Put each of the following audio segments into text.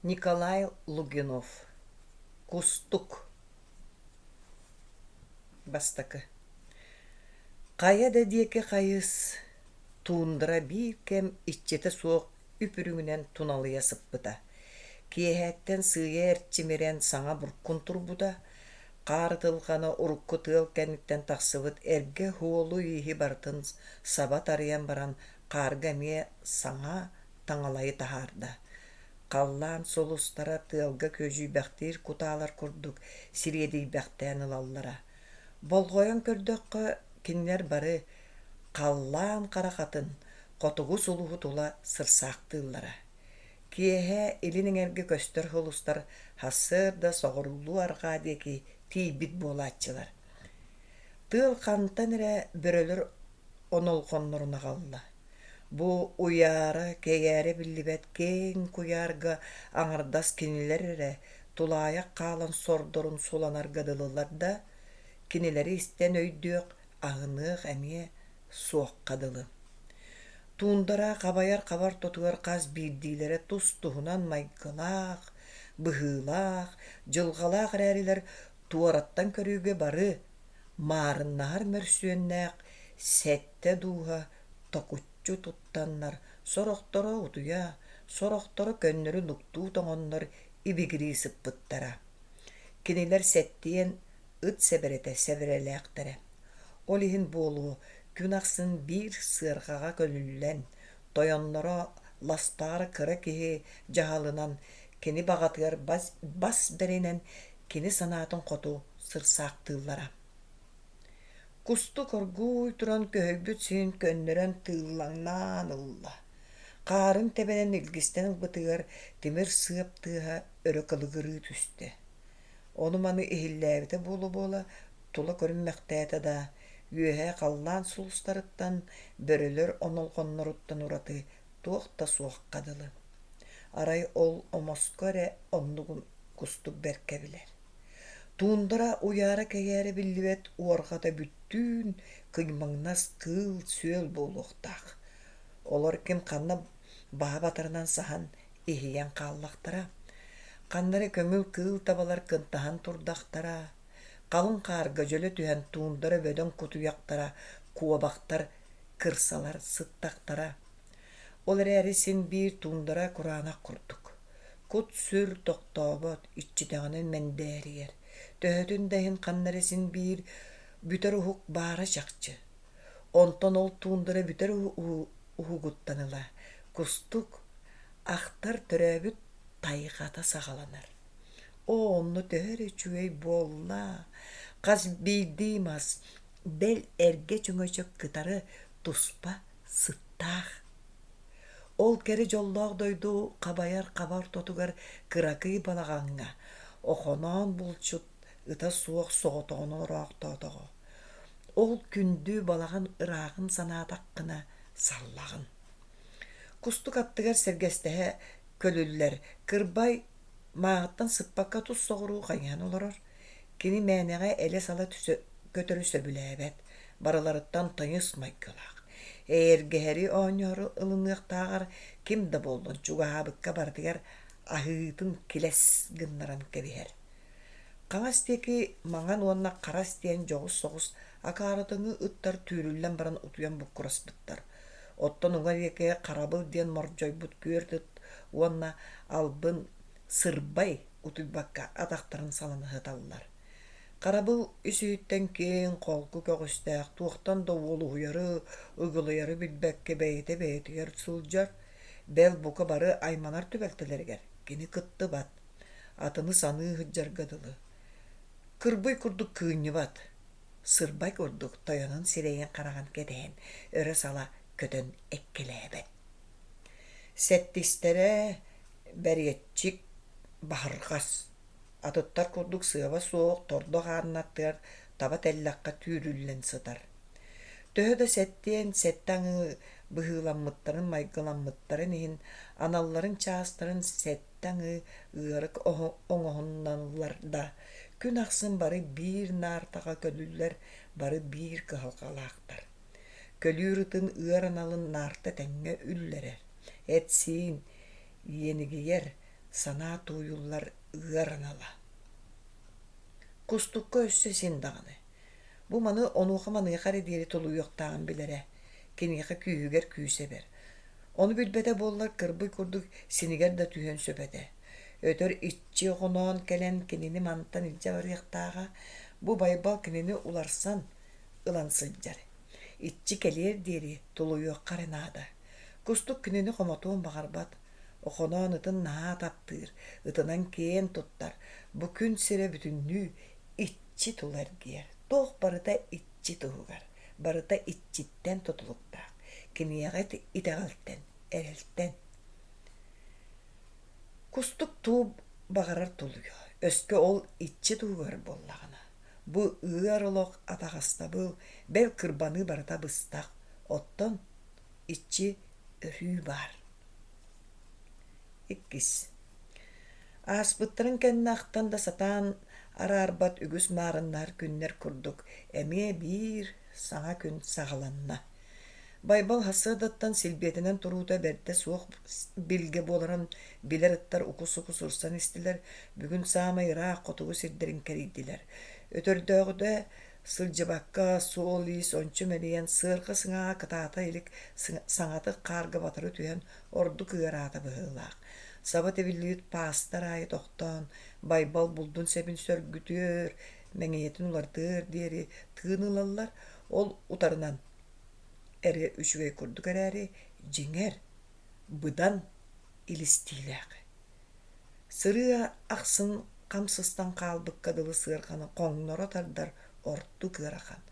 Николай Лугинов Кустук Бастакы Хайа да диэки хайыс, туундара биир кэм иччитэ суох үп-үрүҥүнэн туналыйа сыппыта. Киэһэттэн сыыйа эрчимирэн саҥа буркун турбута, хаар ытылҕана урукку тыал кэнниттэн тахсыбыт эргэ уолу-ииһи барытын саба тарыйан баран хаарга эмиэ саҥа таҥалайы таһаарда. Халлаан сулустара тыалга күөдьүйбэхтиир кутаалар курдук сириэдийбэхтээн ылаллара. Болҕойон көрдөххө, кинилэр бары халлаан харахатын, хотугу сулуһу тула сырсаахтыыллара. Киэһэ илин эҥэргэ көстөр сулустар сарсыарда соҕуруулуу-арҕаа диэки тиийбит буолааччылар. Тыал хантан эрэ бөрөлөр онолҕоннорун аҕалла. Бу уйаара, кэйээрэ биллибэт киэҥ куйаарга аҥардас кинилэр эрэ тулаайах хаалан сордорун суланарга дылылар да, кинилэри истэн өйдүөх, аһыныах эмиэ суохха дылы. Туундара хабайар хаба ортотугар хас биирдиилэрэ тус-туһунан майгылаах, быһыылаах, дьылҕалаах эрээрилэр туораттан көрүүгэ бары маарыннаһар мөрсүөннээх сэттэ дууһа токуччу туттаннар, сорохторо утуйа, сорохторо көннөрү нуктуу тоҥоннор ибигирии сыппыттара. Кинилэр сэттиэн ыт сэбэрэтэ сэбэрэлээхтэрэ. Ол иһин буолуо, күн ахсын биир сыарҕаҕа көлүллэн, тойонноро ластаҕар кыра киһи дьаһалынан кини баҕатыгар бас, бас бэринэн кини санаатын хоту сырсаахтыыллара. Кустук оргууй туран көһүйбүт сирин көннөрөн тыыллаҥнаан ылла. Хаарын тэбэнэн илгистэн ылбытыгар тимир сыап тыаһа өрө кылыгырыы түстэ. Ону-маны иһиллээбитэ буола-буола тула көрүммэхтээтэ да, үөһэ халлаан сулустарыттан, бөрөлөр онолҕонноруттан ураты туох да суохха дылы. Арай ол омоско эрэ оннугун кустук бэркэ билэр. Туундара уйаара-кэйээрэ биллибэт уорҕата бүттүүн кыймаҥнас кыыл-сүөл буолуохтаах. Олор ким ханна баһа батарынан саһан, иһийэн хааллахтара. Ханна эрэ көҥүл кыыл табалар кынтаһан турдахтара. Халыҥ хаарга дьөлө түһэн туундара бөдөҥ кутуйахтара, куобахтар, кырсалар сыттахтара. Ол эрээри син биир туундара кураанах курдук. Кут-сүр тохтообот, иччитэҕинэн мэндээрийэр. Төһөтүн да иһин ханна эрэ син биир бүтэр уһук баара чахчы. Онтон ол туундара бүтэр уһугуттан ыла кустук ахтар төрөөбүт тайҕата саҕаланар. Оо, онно төһө эрэ үчүгэй буолла, хас биирдии мас, бэл эргэ чөҥөчөк кытары туспа сыттаах. Ол кэрэ дьоллоох дойду хабайар хаба ортотугар кыракый балаҕаҥҥа Охоноон булчут ыта суох соҕотоҕун олороохтоотоҕо. Ол күндү балаҕан ырааҕын санаатаххына саллаҕын. Кустук аттыгар сэргэстэһэ көлүллэр кырбай мааҕыттан сыппакка тус соҕуруу хайыһан олорор. Кини мээнэҕэ элэ-сала көтөрү сөбүлээбэт, барыларыттан тыйыс майгылаах. Эйэргэһэри оонньоору ылыныахтааҕар ким да буоллун чугаһаабыкка барытыгар аһыытын килэс гыннаран кэбиһэр. Хаҥас диэки маҥан уонна харас диэн дьоҕус соҕус акаарытыҥы ыттар түүрүллэн баран утуйан буккураспыттар. Оттон уҥа диэки харабыл диэн мордьойбут күөрт ыт уонна албын сырбай утуйбакка атахтарын салана сыталлар. Харабыл ис-иһиттэн киэҥ, холку көҕүстээх, туохтан да уолуһуйары, ыгылыйары билбэккэ бэйэтэ бэйэтигэр сылдьар, бэл бука бары айманар түбэлтэлэригэр кини кыттыбат, атыны саныы сылдьарга дылы. Кырбый курдук кыынньыбат, сырбай курдук тойонун сирэйин-хараҕын кэтэһэн өрө-сала көтөн эккэлээбэт. Сэттистэрэ бэриэтчик баһырҕас, атыттар курдук сыаба суох тордох ааннатыгар таба тэллэххэ түүрүллэн сытар. Төһө да сэттиэн сэттэ аҥыы быһыыламмыттарын майгыламмыттарын иһин аналларын чаастарын сэттэ аҥыы ыарык оҥоһунналлар да, күн ахсын бары биир наартаҕа көлүллэр, бары биир кыһалҕалаахтар. Көлүүр ытын ыар аналын наарта тэҥҥэ үллэрэр, эт-сиин иэнигийэр, Санаа тууйуллар ыар анала. Кустукка өссө син даҕаны. Бу маны онуоха-маныаха эрэ диэри тулуйуохтааҕын билэрэ, киниэхэ күүһүгэр күүс эбэр. Ону билбэтэ буоллар кырбый курдук синигэр да түһүөн сөп этэ. Өтөр иччи хоноон кэлэн кинини мантан илдьэ барыахтааҕа, бу Байбал кинини уларсан ылан сылдьар. Иччи кэлиэр диэри тулуйуохха эрэ наада. Кустук кинини хомотуон баҕарбат, Охоноон ытын наһаа таптыыр, ытынан киэн туттар, бу күн сирэ бүтүннүү иччи тула эргийэр, туох барыта иччи туһугар, барыта иччиттэн тутулуктаах, киниэхэ итэҕэлтэн, эрэлтэн. Кустук туу баҕарар тулуйуо, өскө ол иччи туһугар буоллаҕына, бу ыар олох атаҕастабыл, бэл кырбаныы барыта быстах, оттон иччи өрүү баар. Иккис. Ааспыттарын кэннэ ахтан да сатаан араарбат үгүс маарыннаһар күннэр курдук эмиэ биир саҥа күн саҕаланна. Байбал сарсыардаттан силбиэтэнэн туруута бэрдэ суох билгэ буоларын билэр ыттар уку-суку сырсан истилэр, бүгүн саамай ыраах хотугу сирдэрин кэрийдилэр. Өтөрдөөҕүтэ Сылдьыбакка, суол-иис ончу мэлийэн, сыарҕа сыҥааҕа кытаата илик саҥатык хаарга батары түһэн ордук ыараата быһыылаах. Саба тибиллибит паастар аайы тохтоон, Байбал булдун сэбин сөргүтүөр, мэҥийэтин уларытыар диэри тыын ылаллар, ол утарынан эрэ үчүгэй курдук эрээри, дьиҥэр, быдан илистиилээх. Сырыы ахсын хам сыстан хаалбыкка дылы сыарҕаны хоҥноро тардар ордук ыарахан.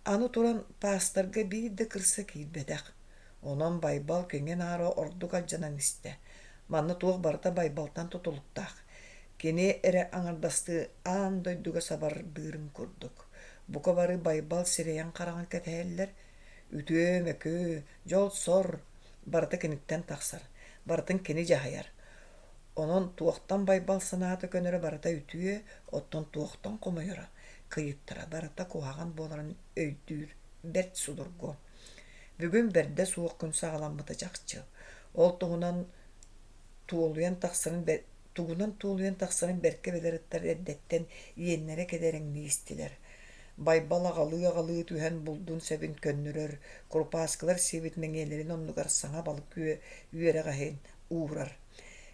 Аны туран паастарга биир да кырса киирбэтэх. Онон Байбал киҥин-аара ордук алдьанан истэ. Манна туох барыта Байбалтан тутулуктаах. Кини эрэ аҥардастыы аан дойдуга сабардыырын курдук. Бука бары Байбал сирэйин-хараҕын кэтэһэллэр. Үтүө-мөкү, дьол-сор барыта киниттэн тахсар, барытын кини дьаһайар. Онон туохтан Байбал санаата көнөрө барыта үтүө, оттон туохтан хомойоро, кыйыттара барыта куһаҕан буоларын өйдүүр бэрт судургу. Бүгүн бэрдэ суох күн саҕаламмыта чахчы. Ол туһунан туолуйан тахсарын тугунан туолуйан тахсарын бэркэ билэр ыттар эрдэттэн иэннэрэ кэдэрэҥнии истилэр. Байбал аҕалыы-аҕалыы түһэн булдун сэбин көннөрөр, курупааскылар сиэбит мэҥиэлэрин оннугар саҥа балык үөрэҕэһин уурар.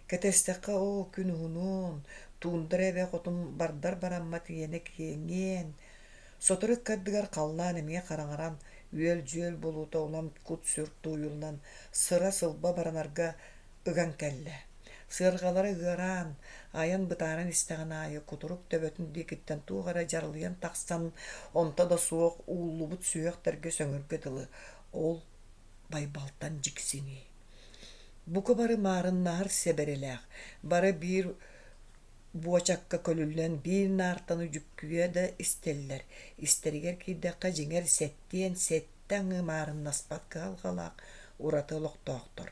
Кэтэстэххэ оо, күн уһунуон, туундара эбэ хотун бардар бараммат иэнэ киэҥиэн. Сотору ыккардыгар халлаан эмиэ хараҥаран, үөл-дьүөл буолуута улам кут-сүр тууйуллан, сыра-сылба баранарга ыган кэллэ. Сыарҕалара ыараан, айан бытааран истэҕин аайы кутурук төбөтүн диэкиттэн туох эрэ дьаралыйан тахсан, онто да суох ууллубут сүһүөхтэргэ сөҥөргө дылы, ол Байбалтан дьиксинии. Бука бары маарыннаһар сэбэрэлээх, бары биир буочакка көлүллэн биир наартаны дьүккүйэ да истэллэр, истэригэр киирдэххэ дьиҥэр сэттиэн сэттэ аҥыы маарыннаспат кыһалҕалаах ураты олохтоохтор.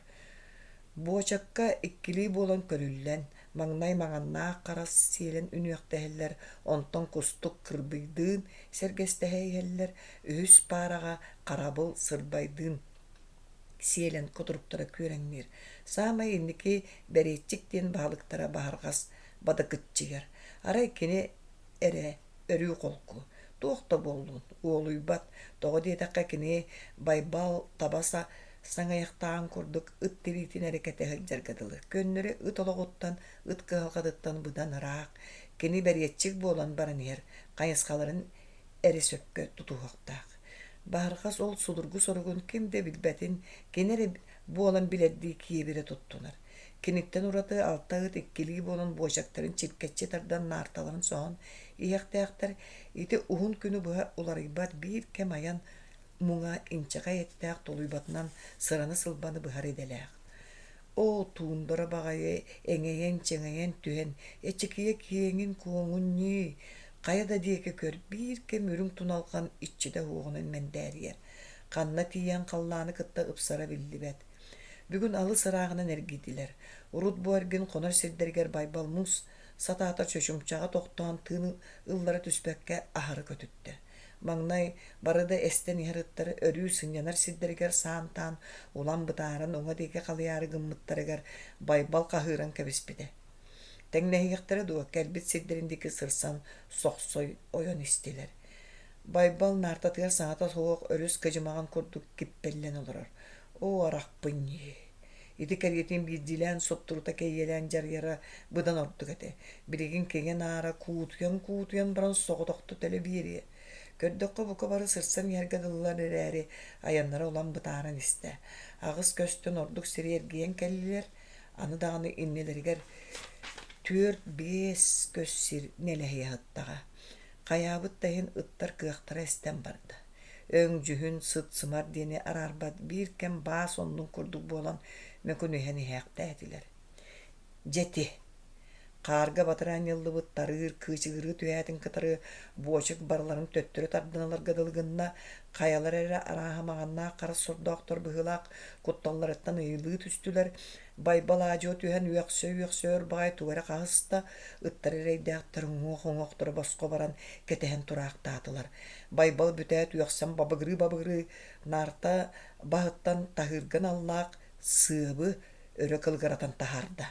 Буочакка иккилии буолан көлүллэн, маҥнай маҥаннаах харас сиэлэн үнүөхтэһэллэр, онтон кустук кырбыйдыын сэргэстэһэ иһэллэр, үһүс паараҕа харабыл сырбайдыын сиэлэн кутуруктара күөрэҥниир. Саамай инники бэриэтчик диэн баһылыктара баһырҕас бадакыччыйар. Арай кини эрэ өрүү холку, туох да буоллун, уолуйбат, тоҕо диэтэххэ кини Байбал таба саҥыйахтааҕын курдук ыт тириитин эрэ кэтэ сылдьарга дылы, көннөрү ыт олоҕуттан, ыт кыһалҕатыттан быдан ыраах, кини бэриэтчик буолан баран иһэр хайысхаларын эрэ сөпкө тутуһуохтаах. Баһырҕас ол судургу соругун ким да билбэтин, кини эрэ буолан билэрдии киэбирэ туттунар. Киниттэн ураты алта ыт иккилии буолан буочактарын чиркэччи тардан наарталарын соһон иһиэхтээхтэр. Ити уһун күнү быһа уларыйбат биир кэм айан муҥа инчэҕэй эттээх тулуйбатынан сыраны-сылбаны быһар идэлээх. Оо, туундара баҕайы эҥэйэн-чэҥэйэн түһэн, эчикийэ киэҥин-куоҥун ньии, хайа да диэки көр, биир кэм үрүҥ туналҕан иччитэ уоҕунан мэндээрийэр. Ханна тиийэн халлааны кытта ыпсара биллибэт. Бүгүн алыс ырааҕынан эргийдилэр. Урут бу эргин хонор сирдэригэр Байбал муус сатаатар чочумчаҕа тохтоон тыын ыллара түспэккэ аһары көтүттэ. Маҥнай бары да эстэн иһэр ыттар өрүү сынньанар сирдэригэр саантаан улам бытааран уҥа диэки халыйаары гыммыттарыгар Байбал хаһыыран кэбиспитэ. Тэҥнэһиэхтэрэ дуо, кэлбит сирдэрин диэки сырсан сохсой ойон истилэр. Байбал наартатыгар саҥата суох өрүс кыдьымаҕын курдук киппэллэн олорор. Оо, арахпын ньии! Ити кэриэтин биирдиилээн суптурута кэйиэлээн дьарыйара быдан ордук этэ. Билигин киҥэ-наара куутуйан-куутуйан баран соҕотохто төлө биэриэ. Көрдөххө бука бары сырсан иһэргэ дылылар эрээри, айаннара улам бытааран истэ. Аҕыс көстөн ордук сири эргийэн кэллилэр, аны даҕаны иннилэригэр 4-5 көс сир нэлэһийэ сыттаҕа. Хайаабыт да иһин ыттар кыахтара эстэн барда. Өҥ-дьүһүн, сыт-сымар диэни араарбат биир кэм баас оннун курдук буолан мөкүнүһэн иһээхтээтилэр. Дьэ ити, хаарга батары анньыллыбыт тарыыр кыычыгырыы түһээтин кытары буочук барыларын төттөрү тардан ыларга дылы гынна, хайалара эрэ арааһа маҕаннаах харас сордоохтор быһыылаах кутталларыттан ыйылыы түстүлэр, Байбал аадьуо түһэн үөхсэ-үөхсэ өр баҕайы тугу эрэ хаһыста, ыттар эрэйдээхтэр уҥуох-уҥуохтара босхо баран кэтэһэн тураахтаатылар. Байбал бүтээт үөхсэн бабыгырыы-бабыгырыы наарта баһыттан таһыырга аналлаах сыабы өрө кылыгыратан таһаарда.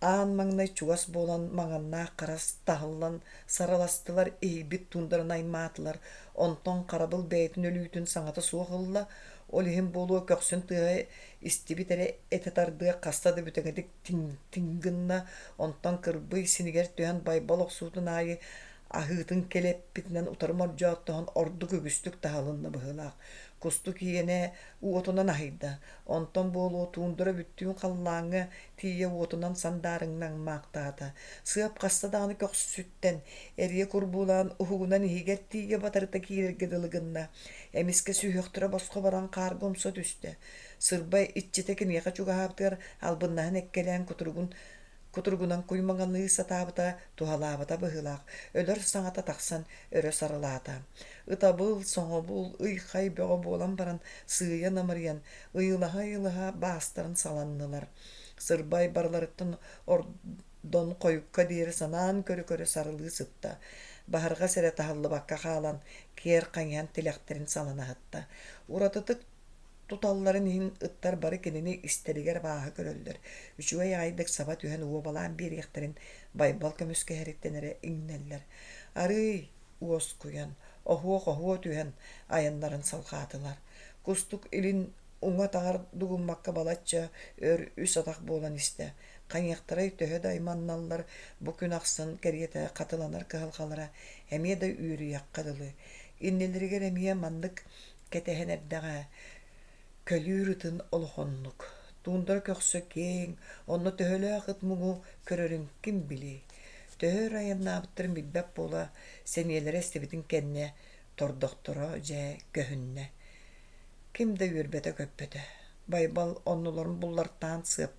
Аан маҥнай чугас буолан маҥаннаах харас таһыллан сарыластылар, иһийбит туундараны аймаатылар, онтон харабыл бэйэтин өлүүтүн саҥата суох ылла, ол иһин буолуо көхсүн тыаһа истибит эрэ этэ тардыах хаста да бүтэҥитик тиҥ-тиҥ гынна, онтон кырбый синигэр түһэн Байбал охсуутун аайы аһыытын кэлэппитинэн утары мордьооттоһон ордук үгүстүк таһылынна быһыылаах. Кустук иэнэ уотунан аһыйда, онтон буолуо туундара бүттүүн халлааҥҥа тиийэ уотунан сандаарыҥнаҥмаахтаата. Сыап хаста даҕаны көхсүттэн эрийэ курбуулаан уһугунан иһигэр тиийэ батарыта киирэргэ дылы гынна. Эмискэ сүһүөхтэрэ босхо баран хаарга умса түстэ. Сырбай иччитэ киниэхэ чугаһаабытыгар албыннаһан эккэлээн кутуругун кутуругунан куймаҥалыы сатаабыта туһалаабата быһыылаах, өлөр саҥата тахсан өрө сарылаата. Ытабыл, соҥобул, ый-хай бөҕө буолан баран сыыйа намырыйан, ыйылаһа-ыйылаһа баастарын саланнылар. Сырбай барыларыттан ордон хойукка диэри санаан көрө-көрө сарылыы сытта. Баһырҕас эрэ таһыллыбакка хаалан, киэр хайыһан тилэхтэрин салана сытта. Уратытык туталларын иһин ыттар бары кинини истэригэр абааһы көрөллөр, үчүгэй аҕайдык саба түһэн уобалаан биэриэхтэрин Байбал көмүскэһэриттэн эрэ иҥнэллэр. Арыый уоскуйан, оһуох-оһуо түһэн айаннарын салҕаатылар. Кустук илин уҥа атаҕар дугуммакка балачча өр үс атах буолан истэ. Хайыахтарай төһө да айманналлар, бу күн ахсын кэриэтэ хатыланар кыһалҕалара эмиэ да үөрүйэххэ дылы. Иннилэригэр эмиэ маннык кэтэһэн эрдэҕэ көлүүр ытын олохоннук, туундара көхсө киэҥ, онно төһөлөөх ыт муҥу көрөрүн ким билиэй. Төһө өр айаннаабыттарын билбэт буола сэниэлэрэ эстибитин кэннэ тордохторо дьэ көһүннэ. Ким да үөрбэтэ-көппөтө. Байбал оннуларын буллартаан сыап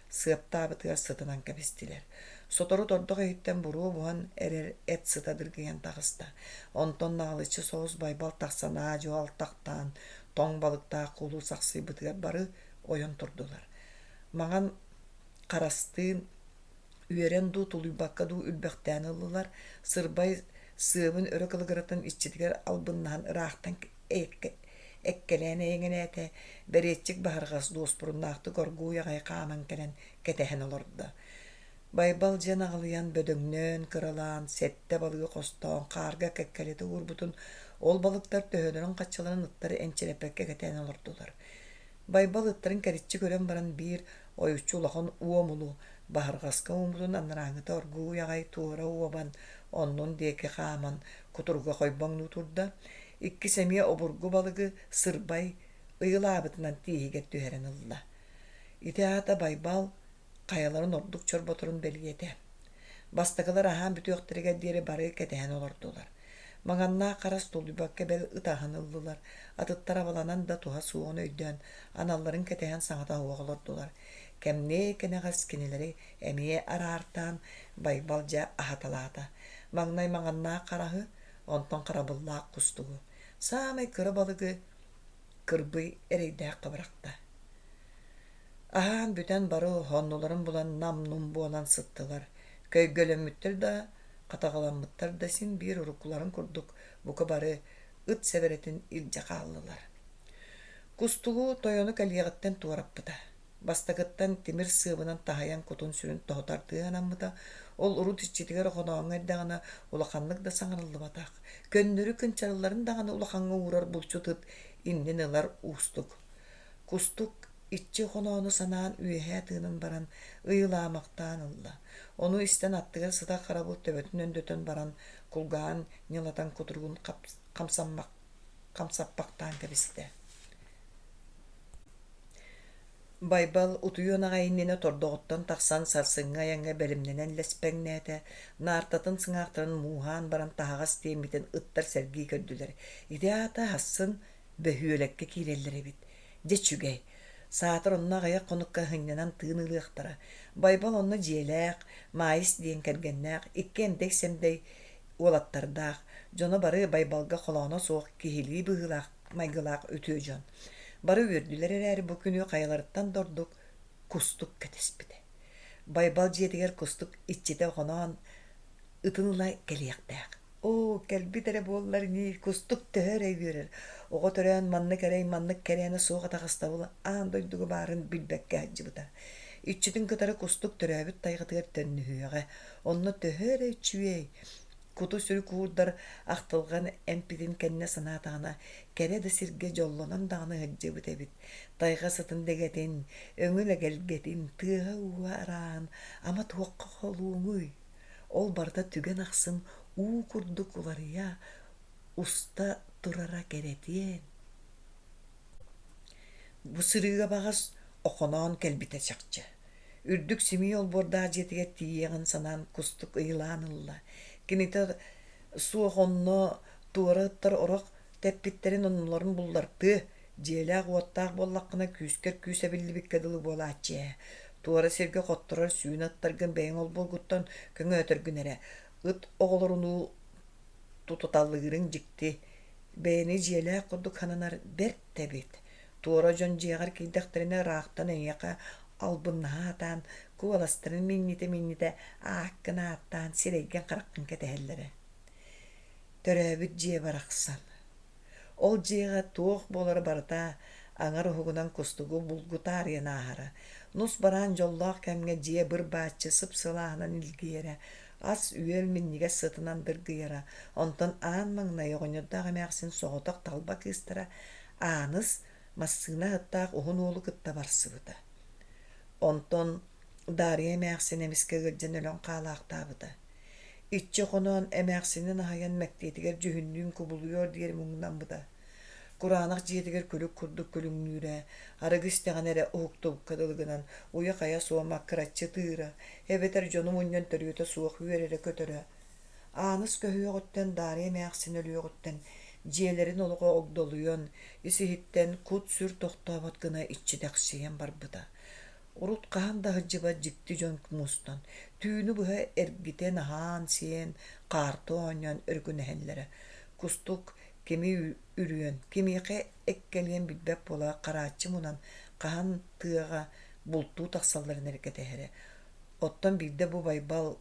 сыаптаабытыгар сытынан кэбистилэр. Сотору тордох иһиттэн буруо буһан эрэр эт сыта дыргыйан таҕыста. Онтон наҕылыччы соҕус Байбал тахсан аа-дьуо алтахтаан, тоҥ балыктаах куулу сахсыйбытыгар бары ойон турдулар. Маҥан харастыын үөрэн дуу, тулуйбакка дуу үрбэхтээн ыллылар. Сырбай сыабын өрө кылыгыратан иччитигэр албыннаһан ыраахтан эккэлээн эйэҥэлээтэ, бэриэччик баһырҕас дуоспуруннаахтык оргууй аҕай хааман кэлэн кэтэһэн олордо. Байбал дьиэн аҕылыйан бөдөҥнөөн, кыралаан, сэттэ балыгы хостоон хаарга кэккэлэтэ уурбутун ол балыктар төһөлөрүн-хаччаларын ыттар энчирэппэккэ кэтээн олордулар. Байбал ыттарын кэриччи көрөн баран биир ойуччу улахан уомулу баһырҕаска ууммутун анарааҥҥыта оргууй аҕай туора уобан, оннун диэки хааман кутуруга хойбоҥнуу турда. Иккис эмиэ обургу балыгы сырбай ыйылаабытынан тииһигэр түһэрэн ылла. Ити аата Байбал хайаларын ордук чорботорун бэлиэтэ. Бастакылар аһаан бүтүөхтэригэр диэри бары кэтэһэн олордулар. Маҥаннаах харас тулуйбакка бэл ытаһан ыллылар, атыттар абаланан да туһа суоҕун өйдөөн, аналларын кэтэһэн саҥата суох олордулар. Кэмниэ кэнэҕэс кинилэри эмиэ араартаан Байбал дьэ аһаталаата. Маҥнай маҥаннаах хараһы, онтон харабыллаах кустугу. Саамай кыра балыгы кырбый эрэйдээххэ бырахта. Аһаан бүтэн бары оннуларын булан нам-нум буолан сыттылар. Көйгөлөммүттэр да, Хатаҕаламмыттар да син биир уруккуларын курдук бука бары ыт сэбэрэтин илдьэ хааллылар. Кустугу тойону кэлиэҕиттэн туораппыта. Бастакыттан тимир сыабынан таһыйан кутун-сүрүн тоһутардыы анаммыта, ол урут иччитигэр Охонооҥҥо эрдэҕинэ улаханнык да саҥарыллыбатах, көннөрү кынчарылларын даҕаны улахаҥҥа уурар булчут ыт иннин ылар уустук. Кустук иччи Охоноону санаан үөһээ тыынан баран ыйылаамахтаан ылла. Ону истэн аттыгар сытар харабыл төбөтүн өндөтөн баран кулгааҕын ньылатан кутуругун хамсаппахтаан кэбистэ. Байбал утуйуон аҕай иннинэ тордоҕуттан тахсан сарсыҥҥы айаҥҥа бэлэмнэнэн лэспэҥнээтэ, наартатын сыҥаахтарын мууһаан баран таһаҕас тиэммитин ыттар сэргии көрдүлэр. Ити аата аһассын бөһүөлэккэ киирэллэр эбит. Дьэ үчүгэй. Саатар онно аҕыйах хонукка сынньанан тыын ылыахтара. Байбал онно дьиэлээх, Маайыс диэн кэргэннээх, икки эмдэй-сэмдэй уолаттардаах, дьоно бары Байбалга холооно суох киһилии быһыылаах майгылаах үтүө дьон. Бары үөрдүлэр эрээри бу күнү хайаларыттан да ордук Кустук кэтэспитэ. Байбал дьиэтигэр Кустук иччитэ хоноон ытын ыла кэлиэхтээх. Оо, кэлбит эрэ буоллар ньии, Кустук төһө эрэ үөрэр. Оҕо төрөөн маннык эрэй, маннык кэрээнэ суох атаҕастабыл аан дойдуга баарын билбэккэ сылдьыбыта. Иччитин кытары Кустук төрөөбүт тайҕатыгар төннүһүөҕэ. Онно төһө эрэ үчүгэй, Куту-сүрү куурдар ахтылҕан эмпитин кэннэ санаатаҕына, кэрэ да сиргэ дьоллонон даҕаны сылдьыбыт эбит. Тайҕа сытын дэгэтин, өҥүн эгэлгэтин, тыаһа-ууһа арааһын ама туохха холуоҥуй? Ол барыта түгэн ахсын уу курдук уларыйа, уста турара кэрэтиэн. Бу сырыыга баҕас Охоноон кэлбитэ чахчы. Үрдүк симии олбуордаах дьиэтигэр тиийиэҕин санаан кустук ыйылаан ылла. Кинитэ суох онно туора ыттар орох тэппиттэрин оннуларын буллартыа, дьиэлээх-уоттаах буоллаххына күүскэр күүс эбиллибиккэ дылы буолааччы ээ. Туора сиргэ хотторор сүүнэ ыттаргын бэйэҥ олбуоргуттан көҥөөтөргүн эрэ, ыт оҕолорунуу тутуталыырыҥ дьикти, бэйэни дьиэлээх курдук сананар бэрт да эбит. Туора дьон дьиэҕэр киирдэхтэринэ ыраахтан эйиэхэ албыннаһа сатаан, куоластарын минньитэ-минньитэ ааккын ааттаан сирэйгин-хараххын кэтэһэллэрэ. Төрөөбүт дьиэ барахсан. Ол дьиэҕэ туох буолара барыта аҥар уһугунан кустугу булгу таарыйан ааһара. Нус бараан дьоллоох кэмҥэ дьиэ быр-бааччы сып-сылааһынан илгийэрэ, ас-үөл минньигэс сытынан дыргыйара, онтон аан маҥнай оҕонньордоох эмээхсин соҕотох талба кыыстара Ааныс массыына аһыттаах уһун уолу кытта барсыбыта. Онтон Даарыйа эмээхсин эмискэ ыалдьан өлөн хаалаахтаабыта. Иччи хоноон эмээхсинин аһыйан мэктиэтигэр дьүһүннүүн кубулуйуор диэри муҥнаммыта. Кураанах дьиэтигэр күлүк курдук күлүҥнүүрэ, арыгы истэҕинэ эрэ уһуктубукка дылы гынан уйа-хайа суома кыраччы ытыыра, эбэтэр дьону мунньан төрүөтэ суох үөрэрэ-көтөрө. Ааныс көһүөҕүттэн Даарыйа эмээхсин өлүөҕүттэн дьиэлэрин олоҕо огдолуйан, ис-иһиттэн кут-сүр тохтообот гына иччитэхсийэн барбыта. Урут хаһан да сылдьыбат дьикти дьон мустан, түүнү быһа эргитэн аһаан-сиэн, хаарты оонньоон өрүкүнэһэллэрэ. Кустук кими үрүөн, кимиэхэ эккэлиэн билбэт буола харааччы мунан, хаһан тыаҕа бултуу тахсалларын эрэ кэтэһэрэ. Оттон биирдэ бу Байбал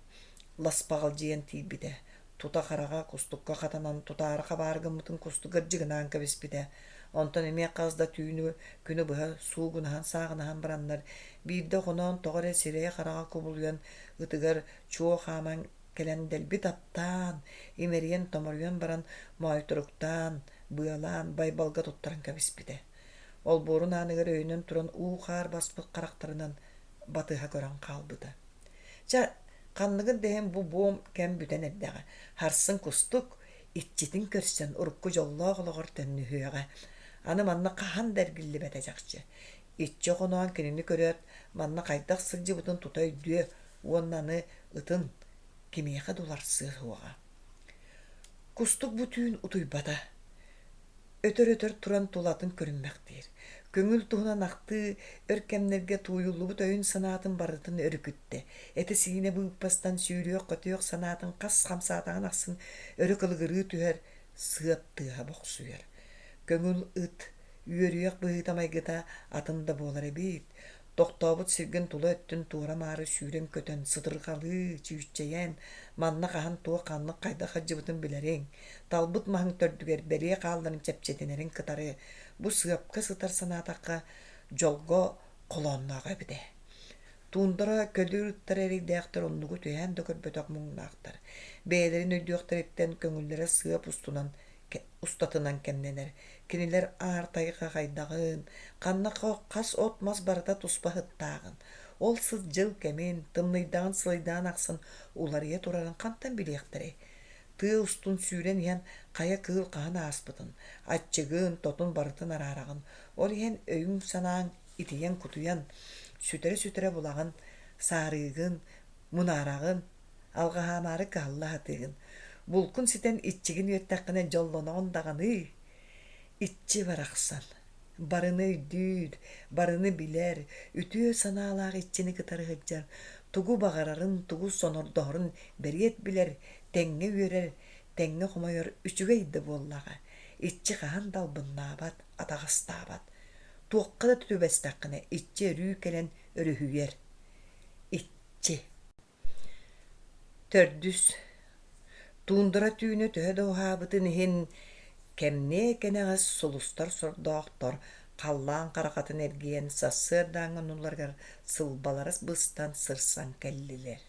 ласпаҕалдьыйан тиийбитэ, тута хараҕа кустукка хатанан тутаары хабаары гыммытын кустук ырдьыгынаан кэбиспитэ. Онтон эмиэ хас да түүнү күнү быһа суугунаһан-сааҕынаһан бараннар, биирдэ хоноон тоҕо эрэ сирэйэ-хараҕа кубулуйан ытыгар чуо хааман кэлэн дэлби таптаан, имэрийэн-томоруйан баран моойторуктаан, быалаан Байбалга туттаран кэбиспитэ. Олбуорун ааныгар өйөнөн туран уу-хаар баспыт харахтарынан батыһа көрөн хаалбыта. Чэ, ханныгын да иһин бу буом кэм бүтэн эрдэҕэ. Харсын кустук иччитин көрсөн урукку дьоллоох олоҕор төннүһүөҕэ. Аны манна хаһан да эргиллибэтэ чахчы. Иччи хоноон кинини көрөөт, манна хайдах сылдьыбытын тута өйдүө уонна аны ытын кимиэхэ да уларсыа суоҕа. Кустук бу түүн утуйбата. Өтөр-өтөр туран тулатын көрүммэхтиир. Көҥүл туһунан ахтыы өр кэмнэргэ тууйуллубут өйүн-санаатын барытын өрүкүттэ. Этэ-сиинэ быыппастан сүүрүөх-көтүөх санаатын хас хамсаатаҕын ахсын өрө кылыгырыы түһэр, сыап тыаһа бохсуйар. Көҥүл ыт үөрүйэх быһыыта-майгыта атын да буолар эбит. Тохтообут сиргин тула өттүн туора-маары сүүрэн-көтөн, сытырҕалыы, чүүччэйэн, манна хаһан туох ханнык хайдах сылдьыбытын билэриҥ, талбыт маһыҥ төрдүгэр бэлиэ хаалларын чэпчэтинэриҥ кытары бу сыапка сытар санаатахха дьолго холоонноох эбит ээ. Туундара көлүүр ыттар эрэйдээхтэр оннугу түһээн да көрбөтөх муҥнаахтар. Бэйэлэрин өйдүөхтэриттэн көҥүллэрэ сыап устунан устатынан кэмнэнэр. Кинилэр аар тайҕа хайдаҕын, ханна хас от-мас барыта туспа сыттааҕын, ол сыт дьыл кэмин, тымныйдаҕын сылайдаҕын ахсын уларыйа турарын хантан билиэхтэрэй? Тыа устун сүүрэн иһэн хайа кыыл хаһан ааспытын, аччыгын, тотун барытын араараҕын. Ол иһэн өйүҥ-санааҥ итийэн-кутуйан, сүтэрэ-сүтэрэ булаҕын, саарыыгын, мунаараҕын, алҕаһаамаары кыһалла сатыыгын. Булкун ситэн иччигин үөттэххинэ дьоллоноҕун даҕаны. Иччи барахсан, барыны өйдүүр, барыны билэр, үтүө санаалаах иччини кытары сылдьар, тугу баҕарарын, тугу сонордоһорун бэриэт билэр, тэҥҥэ үөрэр, тэҥҥэ хомойор үчүгэй да буоллаҕа. Иччи хаһан да албыннаабат, атаҕастаабат. Туохха да түбэстэххинэ иччи өрүү кэлэн өрүһүйэр. Иччи Төрдүс Туундара түүнэ төһө да уһаабытын иһин, кэмниэ кэнэҕэс сулустар сордоохтор халлаан харахатын эргийэн сарсыардааҥҥы оннуларыгар сылбалара быстан сырсан кэллилэр.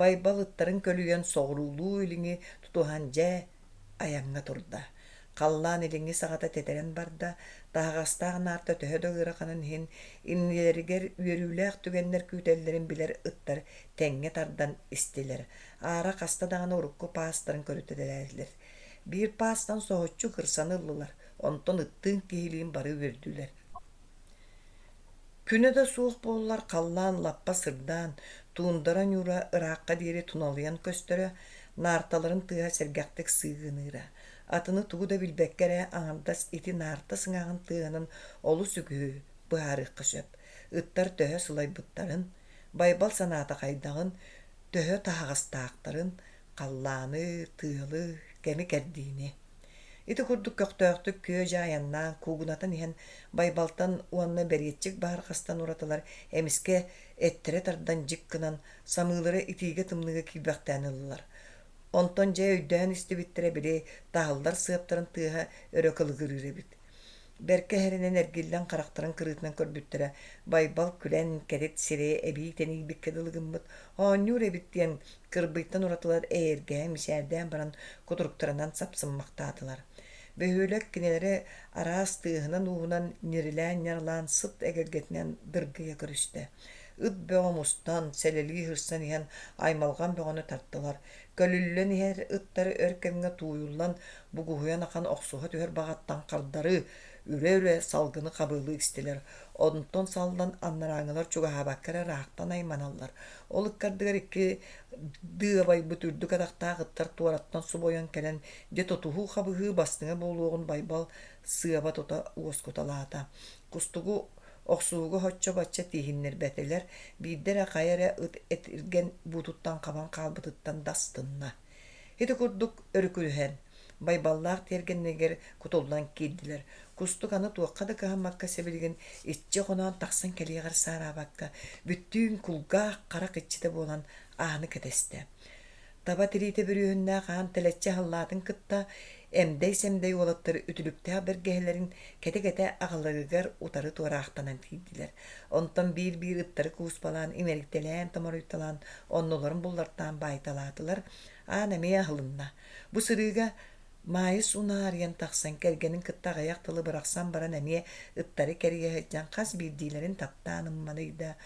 Байбал ыттарын көлүйэн соҕуруулуу-илиҥи тутуһан дьэ айаҥҥа турда. Халлаан илиҥҥи саҕата тэтэрэн барда, таһаҕастаах наарта төһө да ыараханын иһин, иннилэригэр үөрүүлээх түгэннэр күүтэллэрин билэр ыттар тэҥҥэ тардан истилэр. Аара хаста даҕаны урукку паастарын көрүтэлээтилэр. Биир паастан соһуччу кырсаны ыллылар, онтон ыттыын киһилиин бары үөрдүлэр. Күнэ да суох буоллар халлаан лаппа сырдаан, туундара ньуура ыраахха диэри туналыйан көстөрө, наарталарын тыаһа сэргэхтик сыыгыныыра. Атыны тугу да билбэккэ эрэ аҥардас ити наарта сыҥааҕын тыаһынан олус үгүһү быһаарыахха сөп. Ыттар төһө сылайбыттарын, Байбал санаата хайдаҕын, төһө таһаҕастаахтарын, халлааны, тыалы, кэми-кэрдиини. Ити курдук көхтөөхтүк күө-дьаа айаннаан куугунатан иһэн Байбалтан уонна бэриэтчик баһырҕастан уратылар эмискэ эттэрэ тардан дьик гынан, самыылара итиигэ-тымныыга киирбэхтээн ыллылар. Онтон дьэ өйдөөн истибиттэрэ били таһыллар сыаптарын тыаһа өрө кылыгырыыр эбит. Бэркэ эһэринэн эргиллэн харахтарын кырыытынан көрбүттэрэ, Байбал күлэн, кэтит сирэйэ эбии тэнийбиккэ дылы гыммыт, оонньуур эбит диэн кырбыйтан уратылар эйэргээн, мичээрдээн баран кутуруктарынан сапсыммахтаатылар. Бөһүөлэк кинилэри араас тыаһынан-ууһунан ньирилээн-ньаралаан сыт эгэлгэтинэн дыргыйа көрүстэ. Ыт бөҕө мустан, сэлэлии сырсан иһэн аймалҕан бөҕөнү тартылар. Көлүллэн иһэр ыттар өр кэмҥэ тууйуллан, бугуһуйан ахан охсуһа түһэр баҕаттан хардары, үрэ-үрэ салгыны хабыалыы истилэр. Онтон саллан анарааҥҥылар чугаһаабакка эрэ ыраахтан айманаллар. Ол ыккардыгар икки дыабайбыт үрдүк атахтаах ыттар туораттан субуйан кэлэн, дьэ тутуһуу-хабыһыы бастыҥа буолуоҕун Байбал сыаба тута уоскуталаата. Кустугу Охсуһууга соччо-бачча тииһиннэрбэтилэр, биирдэ эрэ хайа эрэ ыт этиргэн буутуттан хабан хаалбытыттан да астынна. Ити курдук өрүкүрүһэн, Байбаллаах тиэргэннэригэр кутуллан киирдилэр. Кустук аны туохха да кыһаммакка сибилигин иччи хоноон тахсан кэлиэҕэр саараабакка, бүттүүн кулгаах харах иччитэ буолан ааны кэтэстэ. Таба тириитэ бүрүөһүннээх аан тэлэччи аһыллаатын кытта, эмдэй-сэмдэй уолаттар үтүлүктээх бэргэһэлэрин кэтэ-кэтэ аҕаларыгар утары туораахтанан киирдилэр. Онтон биир-биир ыттары кууспалаан, имэрийтэлээн-томоруйталаан, оннуларын буллартаан баайталаатылар. Аан эмиэ аһылынна. Бу сырыыга Маайыс унаарыйан тахсан кэргэнин кытта аҕыйах тылы бырахсан баран эмиэ ыттары кэрийэ сылдьан хас биирдиилэрин таптаан ымманыйда.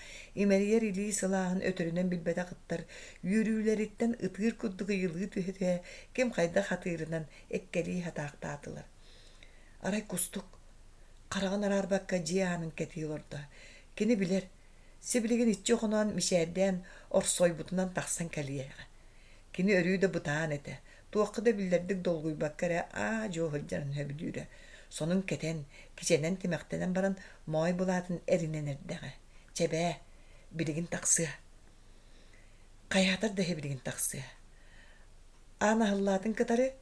Имэрийэр илии сылааһын өтөрүнэн билбэтэх ыттар үөрүүлэриттэн ытыыр курдук ыйылыы түһэ-түһэ ким хайдах хатыырынан эккэлии хатаахтаатылар. Арай Кустук хараҕын араарбакка дьиэ аанын кэтии олордо. Кини билэр, сибилигин иччи хоноон мичээрдээн орсойбутунан тахсан кэлиэҕэ. Кини өрүү да бытаан этэ, туохха да биллэрдик долгуйбакка эрэ аа-дьуо сылдьарын сөбүлүүрэ. Сонун кэтэн, кичэнэн тимэхтэнэн баран моой былаатын эринэн эрдэҕэ. Чэ бээ, билигин тахсыа. Хайаатар да иһэ билигин тахсыа. Аан аһыллаатын кытары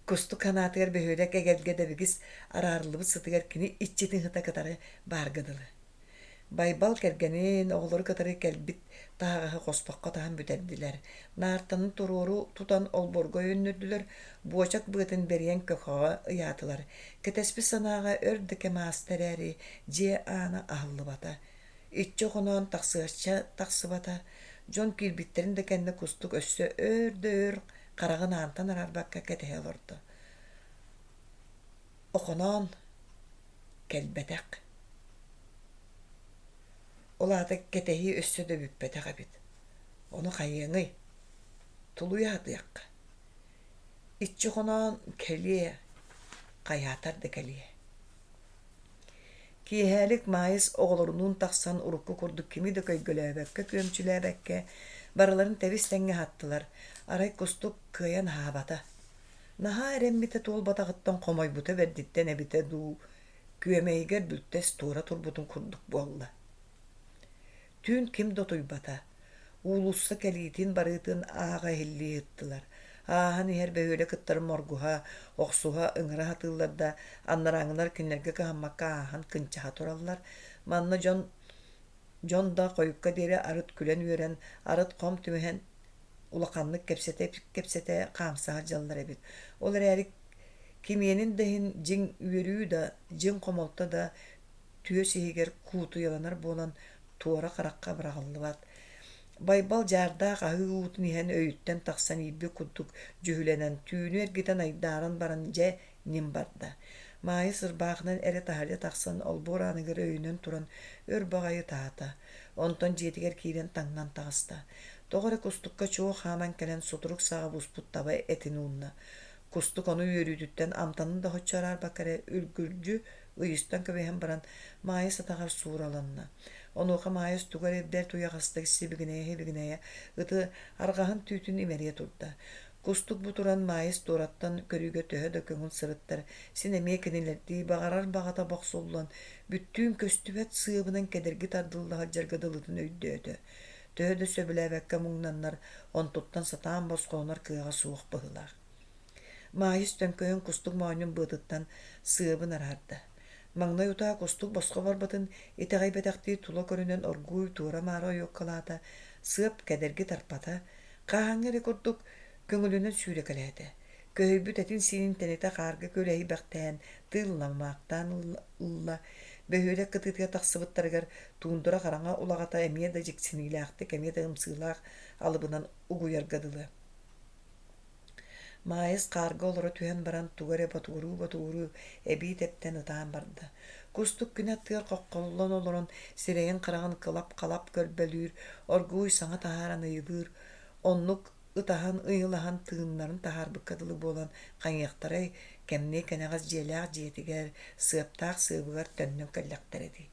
Кустук санаатыгар бөһүөлэк эгэлгэ дэбигис араарыллыбыт сытыгар кини иччитин сыта кытары баарга дылы. Байбал кэргэнин, оҕолору кытары кэлбит таһаҕаһы хоспоххо таһан бүтэрдилэр. Наартаны туруору тутан олбуорга өйөннөрдүлэр, буочак быатын бэрийэн көхөҕө ыйаатылар. Кэтэспит санааҕа өр да кэм ааста эрээри, дьиэ аана аһыллыбата. Иччи хоноон тахсыачча тахсыбата, дьон киирбиттэрин да кэннэ Кустук өссө өөр да өр хараҕын аантан араарбакка кэтэһэ олордо. Охоноон кэлбэтэх. Ол аата кэтэһии өссө да бүппэтэх эбит. Ону хайыаҥый? Тулуйа сатыахха. Иччи хоноон кэлиэ, хайаатар да кэлиэ. Киэһэлик Маайыс оҕолорунуун тахсан урукку курдук кими да көйгөлөөбөккө, күөмчүлээбэккэ барыларын тэбис-тэҥҥэ аһаттылар. Арай Кустук кыайан аһаабата. Наһаа эрэммитэ туолбатаҕыттан хомойбута бэрдиттэн эбитэ дуу, күөмэйигэр бүлтэс туора турбутун курдук буолла. Түүн ким да утуйбата. Уулусса кэлиитин-барыытын ааҕа иһиллии ыттылар. Ааһан иһэр бөһүөлэк ыттарын моргуһа, охсуһа, ыҥыра сатыыллар да, анарааҥҥылар кинилэргэ кыһаммакка ааһан кынчаһа тураллар. Манна дьон дьон да хойукка диэри арыт күлэн-үөрэн, арыт хом түмүһэн улаханнык кэпсэтэ-кэпсэтэ хаамса сылдьаллар эбит. Ол эрээри кимиэнин да иһин дьиҥ үөрүү да, дьиҥ хомолто да түөс иһигэр куутуйаланар буолан туора харахха быраҕыллыбат. Байбал дьаардаах аһыы уутун иһэн өйүттэн тахсан иирбит курдук дьүһүлэнэн, түүнү эргитэн айдааран баран дьэ ньим барда. Маайыс ырбаахынан эрэ таһырдьа тахсан олбуор ааныгар өйүнэн туран өр баҕайы ытаата. Онтон дьиэтигэр киирэн таҥнан таҕыста. Тоҕо эрэ кустукка чуо хааман кэлэн сутурук саҕа буспут таба этин уунна. Кустук ону үөрүүтүттэн амтанын да соччо араарбакка эрэ үргүлдьү ыйыстан кэбиһэн баран Маайыс атаҕар суураланна. Онуоха Маайыс тугу эрэ бэрт уйаҕастык сибигинэйэ-сибигинэйэ ыты арҕаһын түүтүн имэрийэ турда. Кустук бу туран Маайыс туораттан көрүүгэ төһө да көҥүл сырыттар, син эмиэ кинилэрдии баҕарар баҕата бохсуллан, бүттүүн көстүбэт сыабынан кэдэрги тардылла сылдьарга дылытын өйдөөтө. Төһө да сөбүлээбэккэ муҥнаннар, онтуттан сатаан босхолонор кыаҕа суох быһыылаах. Маайыс төҥкөйөн кустук моонньун быатыттан сыабын араарда. Маҥнай утаа кустук босхо барбытын итэҕэйбэтэхтии тула көрүнэн оргууй туора-маара ойуоккалаата, сыап кэдэрги тарпата, хаһааҥҥы эрэ курдук көҥүлүнэн сүүрэкэлээтэ. Көһүйбүт этин-сиинин тэнитэ хаарга күөлэһийбэхтээн, тыылламаахтаан ылла. Бөһүөлэк кытыытыгар тахсыбыттарыгар туундара хараҥа улаҕата эмиэ да дьиксиниилээхтик, эмиэ да ымсыылаах алыбынан угуйарга дылы. Маайыс хаарга олоро түһэн баран тугу эрэ ботугуруу-ботугуруу эбии тэптэн ытаан барда. Кустук күнэ аттыгар хоххоллон олорон сирэйин-хараҕын кылап-халап көрбөлүүр, оргууй саҥа таһааран ыйылыыр. Оннук ытаһан, ыйылаһан тыыннарын таһаарбыкка дылы буолан хайыахтарай, кэмниэ кэнэҕэс дьиэлээх дьиэтигэр, сыаптаах сыабыгар төннөн кэллэхтэрэ дии.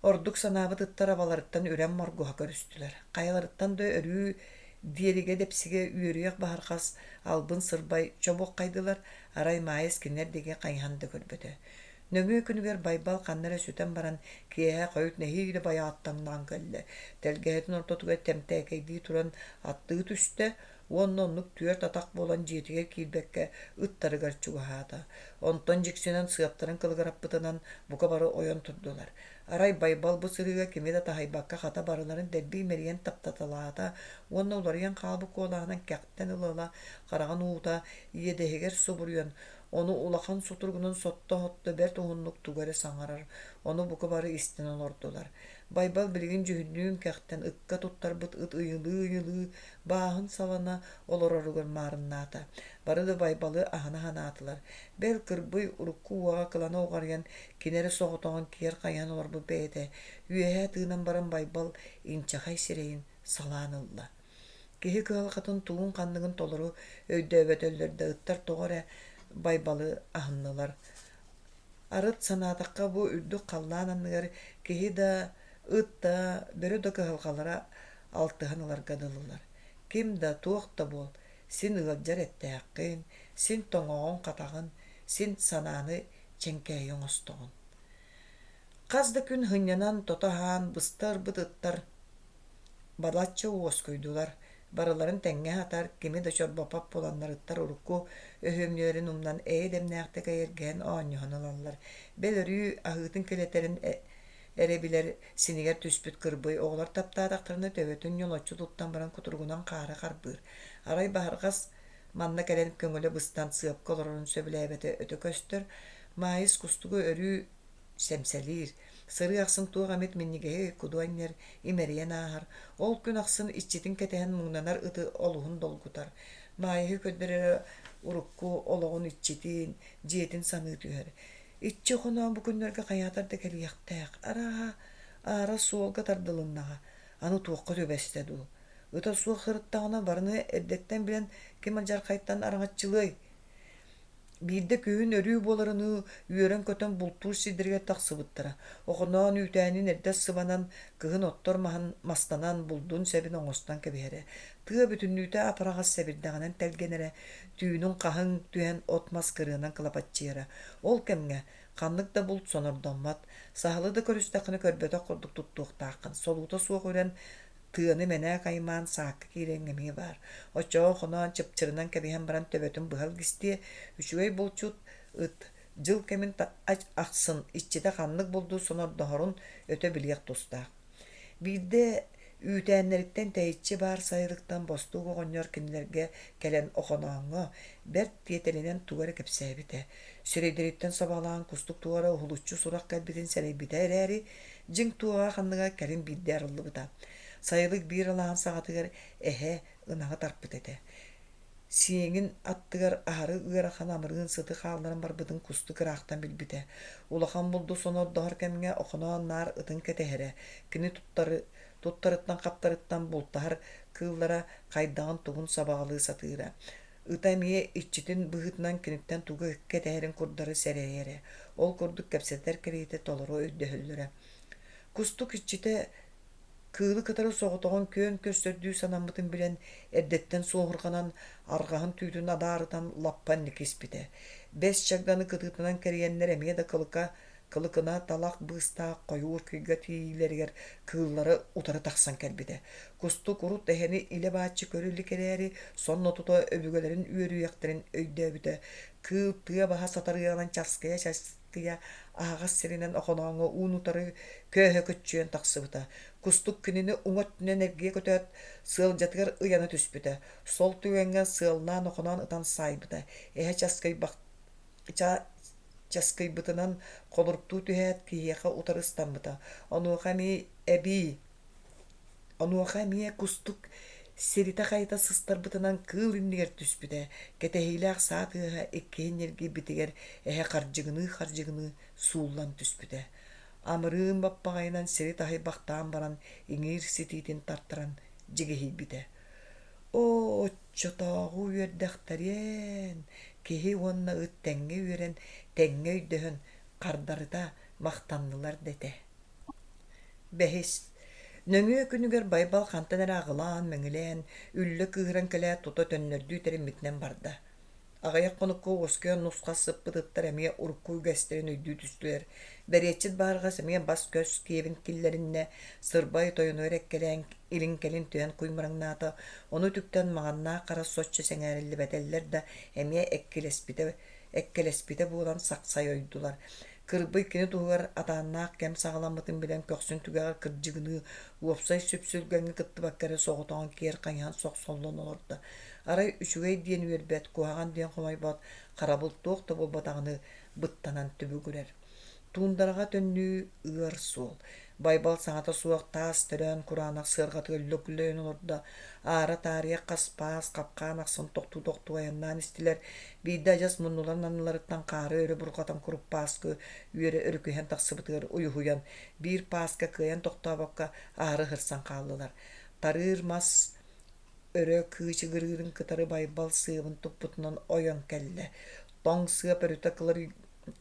Ордук санаабыт ыттар абаларыттан үрэн моргуһа көрүстүлэр. Хайаларыттан да өрүү диэригэ-дэпсигэ үөрүйэх баһырҕас албын сырбай чобуоххайдылар, арай Маайыс кинилэр диэки хайыһан да көрбөтө. Нөҥүө күнүгэр Байбал ханна эрэ сүтэн баран, киэһэ хойут нэһиилэ байааттаҥнаан кэллэ. Тэлгэһэтин ортотугар тэмтээкэйдии туран аттыы түстэ уонна оннук түөрт атах буолан дьиэтигэр киирбэккэ ыттарыгар чугаһаата. Онтон дьиксинэн сыаптарын кылыгыраппытынан бука бары ойон турдулар. Арай Байбал бу сырыыга кими да таһыйбакка хата барыларын дэлби имэрийэн таптаталаата уонна уларыйан хаалбыт куолаһынан кэхтэн ыла-ыла хараҕын уута иэдэһигэр субуруйан, ону улахан сутуругунан сотто-сотто бэрт уһуннук тугу эрэ саҥарар, ону бука бары истэн олордулар. Байбал билигин дьүһүннүүн кэхтэн ыкка туттарбыт ыт ыйылыы-ыйылыы бааһын салана олороругар маарыннаата. Бары да Байбалы аһына санаатылар. Бэл, Кырбый урукку уоҕа кылана уҕарыйан, кини эрэ соҕотоҕун киэр хайыһан олорбут бэйэтэ, үөһэ тыынан баран Байбал инчэҕэй сирэйин салаан ылла. Киһи кыһалҕатын тугун-ханныгын толору өйдөөбөтөллөр да ыттар тоҕо эрэ Байбалы аһыннылар. Арыт санаатахха бу үрдүк халлаан анныгар киһи да, ыт да, бөрө да кыһалҕалара алтыһан ыларга дылылар. Ким да, туох да буол, син ыалдьар эттээххин, син тоҥоҕун-хатаҕын, син санааны чэҥкээйи оҥостоҕун. Хас да күн сынньанан тото аһаан быста ырбыт ыттар балачча уоскуйдулар, барыларын тэҥҥэ аһатар, кими да чорбоппот буоланнар ыттар урукку өһүөмньүлэрин умнан эйэ дэмнээхтик эйэргэһэн оонньоһон ылаллар. Бэл өрүү аһыытын килэтэрин. эрэ билэр синигэр түспүт кырбый оҕолор таптаатахтарына төбөтүн ньолоччу туттан баран кутуругунан хаары харбыыр. Арай Баһырҕас манна кэлэн көҥүлэ быстан сыапка олорорун сөбүлээбэтэ өтө көстөр. Маайыс кустугу өрүү сэмсэлиир, сырыы ахсын туох эмит минньигэһи куду анньар, имэрийэн ааһар, ол күн ахсын иччитин кэтэһэн муҥнанар ыты олуһун долгутар. Маайыһы көрдөрөрө урукку олоҕун иччитин, дьиэтин саныы түһэр. Иччи Охоноон бу күннэргэ хайаатар да кэлиэхтээх, арааһа, аара суолга тардылыннаҕа, аны туохха түбэстэ дуу? Ыта суох сырыттаҕына барыны эрдэттэн билэн ким алдьархайтан араҥаччылыай? Биирдэ күһүн өрүү буоларыныы үөрэн-көтөн бултуур сирдэригэр тахсыбыттара. Охоноон үүтээнин эрдэ сыбанан, кыһын оттор маһын мастанан, булдун сэбин оҥостон кэбиһэрэ. Тыа бүтүннүүтэ апараҕас сэбирдэҕинэн тэлгэнэрэ, түүнүн хаһыҥ түһэн от-мас кырыанан кылапаччыйара. Ол кэмҥэ ханнык да булт сонордоммот, саһылы да көрүстэххинэ көрбөтөх курдук туттуохтааххын, солуута суох үрэн Тыаны мэнээк аймаан саакка киирэҥ эмиэ баар. Оччоҕо хоноон чыпчырынан кэбиһэн баран төбөтүн быһа илгистиэ, үчүгэй булчут ыт дьыл кэмин ахсын иччитэ ханнык булду сонордоһорун өтө билиэх тустаах. Биирдэ үүтээннэриттэн тэйиччи баар сайылыктан бостуук оҕонньор кинилэргэ кэлэн Охонооҥҥо бэрт тиэтэлинэн тугу эрэ кэпсээбитэ. Сирэйдэриттэн сабаҕалаан кустук туох эрэ уһулуччу сурах кэлбитин сэрэйбитэ эрээри, Дьиҥ туоҕа ханныга кэлин биирдэ арыллыбыта. Сайылык биир алааһын саҕатыгар эһэ ынаҕы тарпыт этэ. Сиэҥин аттыгар аһары ыарахан амырыын сыты хаалларан барбытын кустук ыраахтан билбитэ. Улахан булду сонордоһор кэмҥэ Охоноон наар ытын кэтэһэрэ, кини туттары, туттарыттан-хаптарыттан бултаһар кыыллара хайдаҕын-тугун сабаҕалыы сатыыра. Ыта эмиэ иччитин быһыытынан киниттэн тугу кэтэһэрин курдары сэрэйэрэ, ол курдук кэпсэтэр кэриэтэ толору өйдөһөллөрө. Кустук иччитэ кыылы кытары соҕотоҕун күөн көрсөрдүү санаммытын билэн, эрдэттэн суоһурҕанан, арҕаһын түүтүн адаарытан лаппа инники испитэ. Бэс чагданы кытыытынан кэрийэннэр эмиэ да кылыка Кылыкына талах быыстаах хойуур кыйга тиийиилэригэр кыыллары утары тахсан кэлбитэ. Кустук урут эһэни илэ-бааччы көрө илик эрээри, сонно тута өбүгэлэрин үөрүйэхтэрин өйдөөбүтэ. Кыыл тыа баһа сатарыаҕынан часкыйа-часкыйа аһаҕас сиринэн Охонооҥҥо уун-утары көөһө көччүйэн тахсыбыта. Кустук кинини уҥа өттүнэн эргийэ көтөөт, сыалдьатыгар ыйана түспүтэ. Сол түгэҥҥэ сыаллаан Охоноон ытан саайбыта. Эһэ часкыйбах часкыйбытынан холоруктуу түһээт киһиэхэ утары ыстаммыта. Онуоха эмиэ эбии Онуоха эмиэ кустук сиритэ-хайыта сыстарбытынан кыыл иннигэр түспүтэ, кэтэһиилээх саа тыаһа иккиһин ньиргийбитигэр эһэ хардьыгыныы-хардьыгыныы сууллан түспүтэ. Амырыын баппаҕайынан сири таһыйбахтаан баран иҥиир ситиитин тартаран дьигиһийбитэ. Оо, оччотооҕу үөрдэхтэриэн, киһи уонна ыт тэҥҥэ үөрэн, тэҥҥэ өйдөһөн, хардарыта махтаннылар да этэ. Бэһис, нөҥүө күнүгэр Байбал хантан эрэ аҕылаан-мэҥилээн, үллэ кыыһыран кэлээт тута төннөрдүү тэриммитинэн барда. Аҕыйах хонукка уоскуйан нус-хас сыппыт ыттар эмиэ урукку үгэстэрин өйдүү түстүлэр. Бэриэтчит баарҕас эмиэ бас-көс киэбин киллэриннэ, сырбай тойонугар эккэлээн илин-кэлин түһэн куймараҥнаата, ону үтүктэн маҕаннаах хара соччо сэҥээриллибэтэллэр да эмиэ эккилэспитэ, эккэлэспитэ буолан сахсай ойдулар. Кырбый кини туһугар атааннаах кэм саҕаламмытын билэн көхсүн түгэҕэр кырдьыгыныы уопсай сүпсүлгэҥҥэ кыттыбакка эрэ соҕотоҕун киэр хайыһан сохсоллон олордо. Арай үчүгэй диэн үөрбэт, куһаҕан диэн хомойбот, харабыл туох да буолбатаҕыныы быттанан түбүгүрэр. Туундараҕа төннүү ыар суол. Байбал саҥата суох таас төрөөн кураанах сыарҕатыгар лөглөйөн олордо. Аара таарыйа хас паас хапкаан ахсын тохтуу-тохтуу айаннаан истилэр. Биирдэ адьас муннуларын анныларыттан хаары өрө бурҕатан куруппааскы үөрэ өрүкүһэн тахсыбытыгар уйуһуйан, биир пааска кыайан тохтообокко аһары сырсан хааллылар. Тарыыр мас өрө кыычыгырыырын кытары Байбал сыабын туппутунан ойон кэллэ. Тоҥ сыап өрүтэ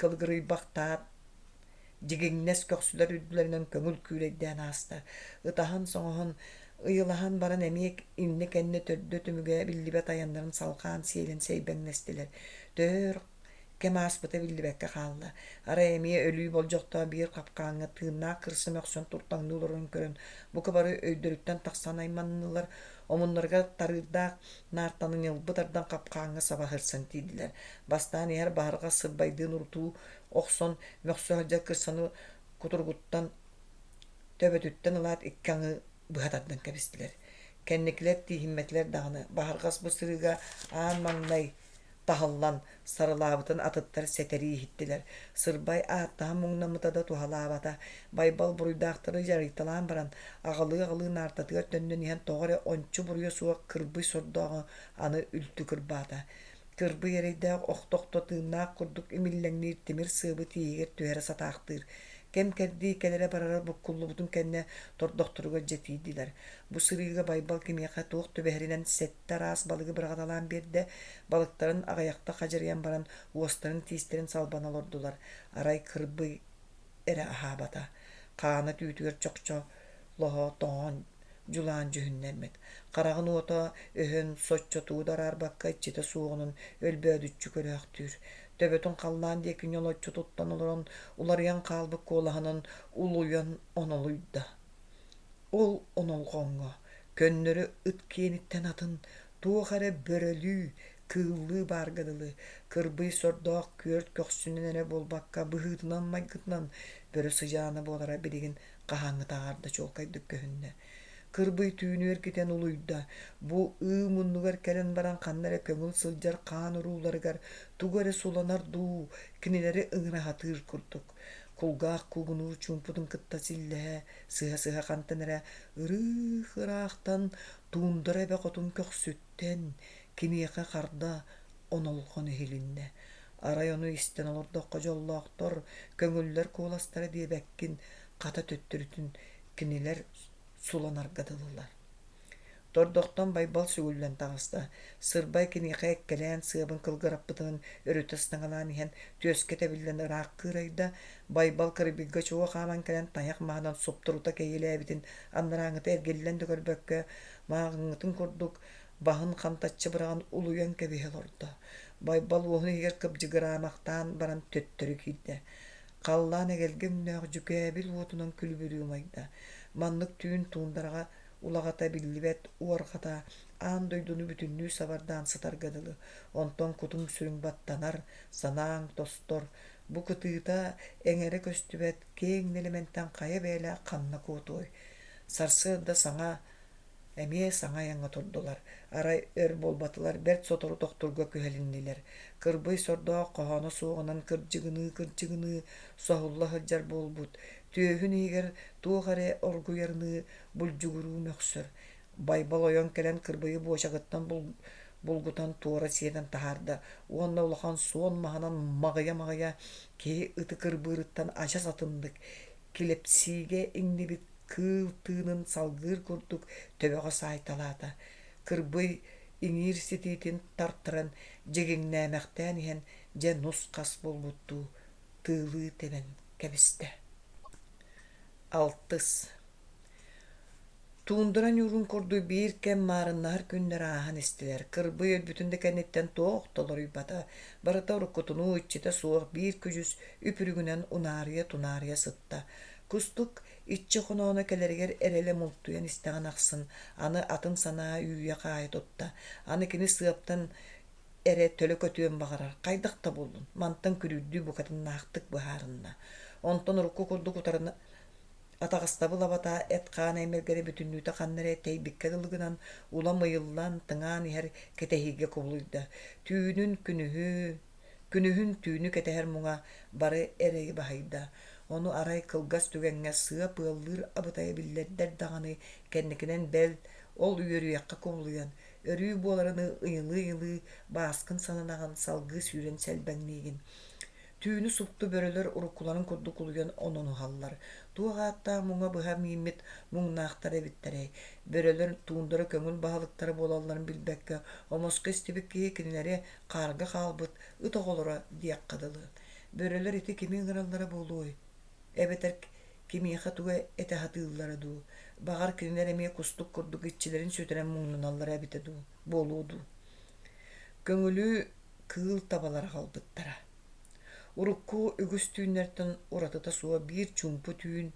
кылыгырыйбахтаат, дьигиҥнэс көхсүлэр үрдүлэринэн көҥүл күүлэйдээн ааста. Ытаһан-соҥоһон, ыйылаһан баран эмиэ иннэ-кэннэ төрдө-түмүгэ биллибэт айаннарын салҕаан сиэлэн сэйбэҥнэстилэр. Төһө өр кэм ааспыта биллибэккэ хаалла. Арай эмиэ өлүү болдьохтоох биир хапкааҥҥа тыыннаах кырса мөхсөн туртаҥныы олорорун көрөн, бука бары өйдөрүттэн тахсан айманнылар, омуннарыгар тарыырдаах наартаны ньылбы тардан хапкааҥҥа саба сырсан тиийдилэр. Бастаан иһэр баһырҕас сырбайдыын урутуу охсон, мөхсө сылдьар кырсаны кутуругуттан Төбөтүттэн ылаат икки аҥыы быһа тардан кэбистилэр. Кэнникилэр тииһиммэтилэр даҕаны, Баһырҕас бу сырыыга аан маҥнай таһыллан, сарылаабытын атыттар сэтэрии иһиттилэр. Сырбай ааттаһан муҥнаммыта да туһалаабата. Байбал буруйдаахтары дьарыйталаан баран, аҕалыы-аҕалыы наартатыгар төннөн иһэн тоҕо эрэ ончу буруйа суох кырбый сордооҕу аны үлтү кырбаата. Кырбый эрэйдээх охто-охто тыыннаах курдук имиллэҥниир тимир сыабы тииһигэр түһэрэ сатаахтыыр. Кэм-кэрдии кэлэрэ-барара буккуллубутун кэннэ тордохторугар дьэ тиийдилэр. Бу сырыыга Байбал киниэхэ туох түбэһэринэн сэттэ араас балыгы быраҕаталаан биэрдэ, балыктарын аҕыйахта хадьырыйан баран уостарын-тиистэрин салбана олордулар. Арай кырбый эрэ аһаабата. Хаана түүтүгэр чохчолоһо тоҥон дьулаан дьүһүннэммит. Хараҕын уота өһөн соччо тугу да араарбакка иччитэ суоҕунан өлбөөдүччү көрөөхтүүр. Төбөтүн халлаан диэки ньолоччу туттан олорон уларыйан хаалбыт куолаһынан улуйан онолуйда. Ол онолҕоҥҥо көннөрү ыт киэниттэн атын туох эрэ бөрөлүү, кыыллыы баарга дылы, кырбый сордоох күөрт көхсүнэн эрэ буолбакка быһыытынан-майгытынан бөрө сыдьаана буолара билигин хаһааҥҥытааҕар да чуолкайдык көһүннэ. Кырбый түүнү эргитэн улуйда, бу ыы муннугар кэлэн баран ханна эрэ көҥүл сылдьар хаан урууларыгар тугу эрэ суланар дуу, кинилэри ыҥыра сатыыр курдук. Кулгаах куугунуур чуумпутун кытта силлэһэ, сыһа-сыһа хантан эрэ ырыых-ыраахтан туундара эбэ хотун көхсүттэн киниэхэ харда онолҕон иһилиннэ. Арай ону истэн олордоххо дьоллоохтор, көҥүллэр куоластара диэбэккин, хата төттөрүтүн кинилэр суланарга дылылар. Тордохтон Байбал сүгүллэн таҕыста. Сырбай киниэхэ эккэлээн сыабын кылгыраппытынан өрүтэ ыстаҥалаан иһэн түөскэ тэбиллэн ыраах кыырайда. Байбал кырбыйга чуо хааман кэлэн тайах маһынан суптурута кэйиэлээбитин анарааҥҥыта эргиллэн да көрбөккө, мааҕыҥҥытын курдук баһын хантаччы быраҕан улуйан кэбиһэ олордо. Байбал уоһун иһигэр кыбдьыгыраамахтаан баран төттөрү киирдэ. Халлаан эгэлгэ өҥнөөх дьүкээбил уотунан күлүбүрүү умайда. Маннык түүн туундараҕа улаҕата биллибэт уорҕата аан дойдуну бүтүннүү сабардаан сытарга дылы. Онтон кутуҥ-сүрүҥ баттанар, санааҥ тостор. Бу кытыыта эҥэрэ көстүбэт киэҥ нэлэмэнтэн хайа бэйэлээх ханна куотуой? Сарсыарда саҥа Эмиэ саҥа айаҥҥа турдулар, арай өр буолбатылар, бэрт сотору тохтуурга күһэлиннилэр. Кырбый сордоох хоһооно суоҕунан кырдьыгыныы-кырдьыгыныы соһулла сылдьар буолбут, түөһүн иһигэр туох эрэ оргуйарыныы булдьугуруу мөхсөр. Байбал ойон кэлэн кырбыйы буочагыттан булгутан туора сиэтэн таһаарда уонна улахан суон маһынан маҕыйа-маҕыйа киһи ыты кырбыырыттан адьас атыннык килэпсиигэ иҥнибит кыыл тыынын салгыыр курдук төбөҕө саайталаата. Кырбый иҥиир ситиитин тартаран дьигиҥнээмэхтээн иһэн дьэ нус-хас буолбуттуу тыылыы тэбэн кэбистэ. Алтыс Туундара ньуурун курдук биир кэм маарыннаһар күннэр ааһан истилэр. Кырбый өлбүтүн да кэнниттэн туох да уларыйбата. Барыта уруккутунуу иччитэ суох биир күдьүс үп-үрүҥүнэн унаарыйа-тунаарыйа сытта. Кустук иччи хонооно кэлэригэр эрэлэ мултуйан истэҕин ахсын аны атын санаа үүйэ-хаайа тутта. Аны кини сыаптан эрэ төлө көтүөн баҕарар, хайдах да буоллун, мантан күрүүрдүү букатыннаахтык быһаарынна. Онтон урукку курдук утарына Атаҕастабыл абата эт-хаан эймэлгэрэ бүтүннүүтэ ханна эрэ тэйбиккэ дылы гынан, улам ыйыллан, тыҥаан иһэр кэтэһиигэ кубулуйда. Түүнүн күнүһү, күнүһүн түүнү кэтэһэр муҥа бары эрэйи баһыйда. Ону арай кылгас түгэҥҥэ сыап ыаллыыр абытайа биллэрдэр даҕаны, кэнникинэн бэл, ол үөрүйэххэ кубулуйан, өрүү буоларыныы ыйылыы-ыйылыы бааскын сананаҕын, салгыы сүүрэн сэлбэҥниигин. Түүнү супту бөрөлөр уруккуларын курдук улуйан ононуһаллар. Туох ааттаах муҥа быһа мииммит муҥнаахтар эбиттэрэй? Бөрөлөр туундара көҥүл баһылыктара буолалларын билбэккэ, омоско истибит киһи кинилэри хаарга хаалбыт ыт оҕолоро диэххэ дылы. Бөрөлөр ити кими ыҥыраллара буолуой? Эбэтэр кимиэхэ тугу этэ сатыыллара дуу? Баҕар, кинилэр эмиэ кустук курдук иччилэрин сүтэрэн муҥнаналлара эбитэ дуу, буолуо дуу? Көҥүлү кыыл табалар аҕалбыттара. Урукку үгүс түүннэртэн уратыта суох биир чуумпу түүн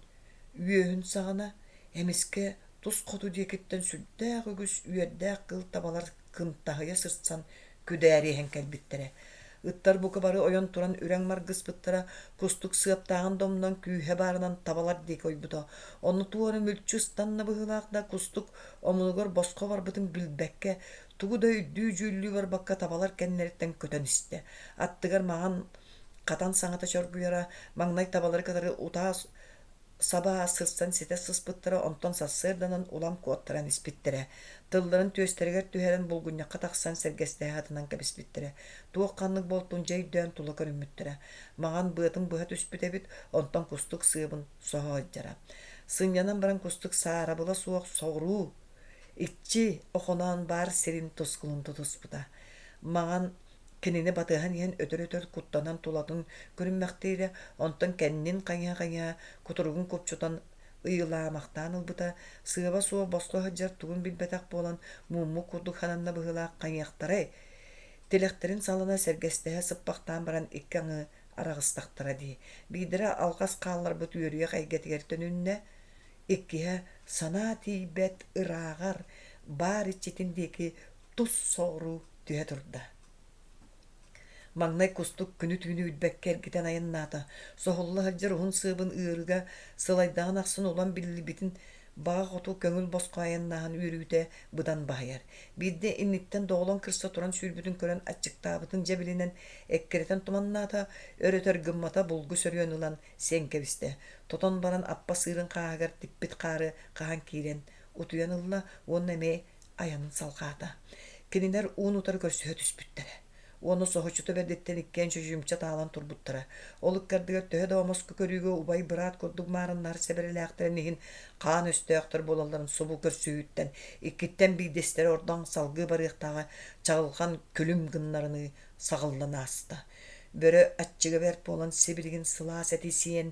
үөһүн саҕана эмискэ тус хоту диэкиттэн сүрдээх үгүс үөрдээх кыыл табалар кынтаһыйа сырсан күдээриһэн кэлбиттэрэ. Ыттар бука бары ойон туран үрэҥ маргыспыттара, кустук сыаптааҕын да умнан күүһэ баарынан табалар диэки ойбута. Онно туох эрэ мүлчү ыстанна быһыылаах да кустук омунугар босхо барбытын билбэккэ, тугу да өйдүү-дьүүллүү барбакка табалар кэннилэриттэн көтөн истэ. Аттыгар маҥан хатан саҥата чоргуйара, маҥнай табалары кытары утаа саба сырсан ситэ сыспыттара, онтон сарсыарданан улам куоттаран испиттэрэ. Тылларын түөстэригэр түһэрэн булгунньахха тахсан сэргэстэһэ атынан кэбиспиттэрэ. Туох-ханнык буолтун дьэ өйдөөн тула көрүммүттэрэ. Маҥан быатын быһа түспүт эбит, онтон кустук сыабын соһо сылдьара. Сынньанан баран кустук саарабыла суох соҕуруу иччи Охоноон баар сирин тускулун тутуспута. Маҥан Кинини батыһан иһэн өтөр-өтөр куттанан тулатын көрүммэхтиирэ, онтон кэннин хайыһа-хайыһа кутуругун купчутан ыйылаамахтаан ылбыта, сыаба суох босхо сылдьар тугун билбэтэх буолан мууммут курдук сананна быһыылаах хайыахтарай, тилэхтэрин салана сэргэстэһэ сыппахтаан баран икки аҥыы араҕыстахтара дии. Биирдэрэ алҕас хаалларбыт үөрүйэх эйгэтигэр төнүннэ, иккиһэ санаа тиийбэт ырааҕар баар иччитин диэки тус соҕуруу түһэ турда. Маҥнай кустук күнү-түүнү билбэккэ эргитэн айаннаата. Соһулла сылдьар уһун сыабын ыарыыга сылайдаҕын ахсын улам биллибитин баҕа хоту көҥүл босхо айаннааһын үөрүүтэ быдан баһыйар. Биирдэ инниттэн доҕолоҥ кырса туран сүүрбүтүн көрөн аччыктаабытын дьэ билинэн эккирэтэн туманнаата, өр-өтөр гыммата булгу сөрүөн ылан сиэн кэбистэ. Тотон баран аппа сыырын хааһыгар типпит хаары хаһан киирэн утуйан ылла уонна эмиэ айанын салҕаата. Кинилэр уун-утары көрсүһэ түспүттэрэ. Уонна соһуччута бэрдиттэн иккиэн чочумча таалан турбуттара. Ол ыккардыгар төһө да омоску көрүүгэ убай-быраат курдук маарыннаһар сэбэрэлээхтэрин иһин хаан өстөөхтөр буолалларын субу көрсүһүүттэн иккиттэн биирдэстэрэ ордон салгыы барыахтааҕа чаҕылҕан күлүм гыннарыныы саҕыллан ааста. Бөрө аччыга бэрт буолан сибилигин сылаас эти сиэн,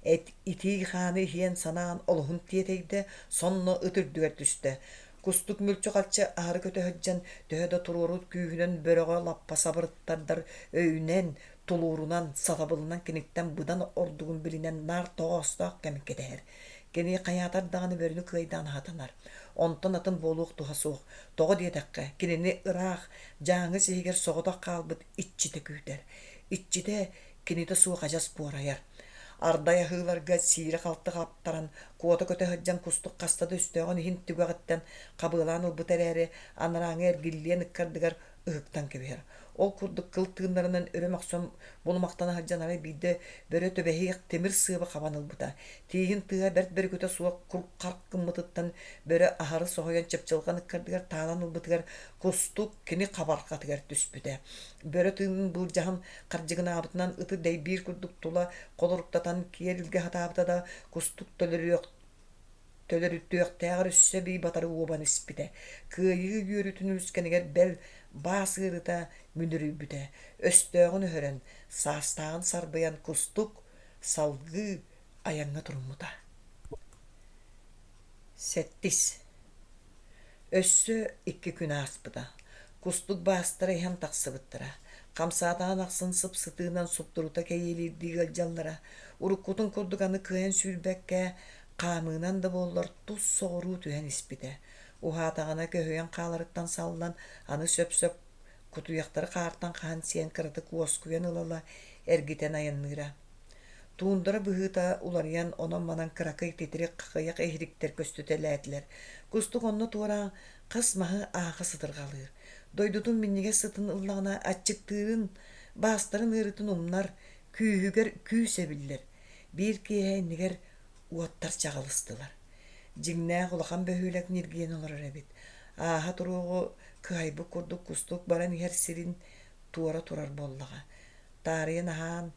эт итии хааны иһиэн санаан олуһун тиэтэйдэ, сонно ыт үрдүгэр түстэ. Кустук мүлчү-халчы аһары көтө сылдьан, төһө да туруору күүһүнэн бөрөҕө лаппа сабырыттардар өйүнэн, тулуурунан, сатабылынан киниттэн быдан ордугун билинэн наар тоҕоостоох кэми кэтэһэр. Кини хайаатар даҕаны бөрөнү кыайдаан аһатанар. Онтон атын буолуох туһа суох. Тоҕо диэтэххэ, кинини ыраах, Дьааҥы сиһигэр соҕотох хаалбыт иччитэ күүтэр. Иччитэ кинитэ суох адьас буорайар. Ардай аһыыларга сиирэ-халты хаптаран, куота көтө сылдьан кустук хаста да өстөөҕүн иһин түгэҕиттэн хабыалаан ылбыта эрээри, анарааҥы эргиллиэн ыккардыгар ыһыктан кэбиһэр. Ол курдук кыл тыыннарынан өрө мөхсөн булумахтана сылдьан арай биирдэ бөрө түбэһиэх тимир сыабы хабан ылбыта. Тииһин тыаһа бэрт бөрүкүтэ суох кур-харк гыммытыттан бөрө аһары соһуйан чыпчылҕан ыккардыгар таалан ылбытыгар кустук кини хабарҕатыгар түспүтэ. Бөрө тыынын былдьаһан хардьыгынаабытынан ыты дэйбиир курдук тула холоруктатан киэр илгэ сатаабыта да кустук төлөрүөх төлөрүтүөхтээҕэр өссө эбии батары уобан испитэ. Кыайыы үөрүүтүн үлүскэнигэр бэл баас ыарыыта мүнүрүйбүтэ. Өстөөҕүн өһөрөн, саастааҕын сарбыйан кустук салгыы айаҥҥа туруммута. Сэттис Өссө икки күн ааспыта. Кустук баастара иһэн тахсыбыттара. Хамсаатаҕын ахсын сып-сытыынан суптурута кэйиэлиирдии ыалдьаллара. Уруккутун курдук аны кыайан сүүрбэккэ, хаамыынан да буоллар тус соҕуруу түһэн испитэ. Уһаатаҕына көһүйэн хааларыттан саллан, аны сөп-сөп кутуйахтары хаартан хаһан сиэн кыратык уоскуйан ыла-ыла эргитэн айанныыра. Туундара быһыыта уларыйан онон-манан кыракый титирик хахыйах иһириктэр көстүтэлээтилэр. Кустук онно туораан хас маһы ааха сытырҕалыыр. Дойдутун минньигэс сытын ыллаҕына аччыктыырын, баастарын ыарыытын умнар, күүһүгэр күүс эбиллэр. Биир киэһэ иннигэр уоттар чаҕылыстылар. Дьиҥнээх улахан бөһүөлэк ньиргийэн олорор эбит. Ааһа туруоҕу кыһайбыт курдук кустук баран иһэр сирин туора турар буоллаҕа. Таарыйан аһаан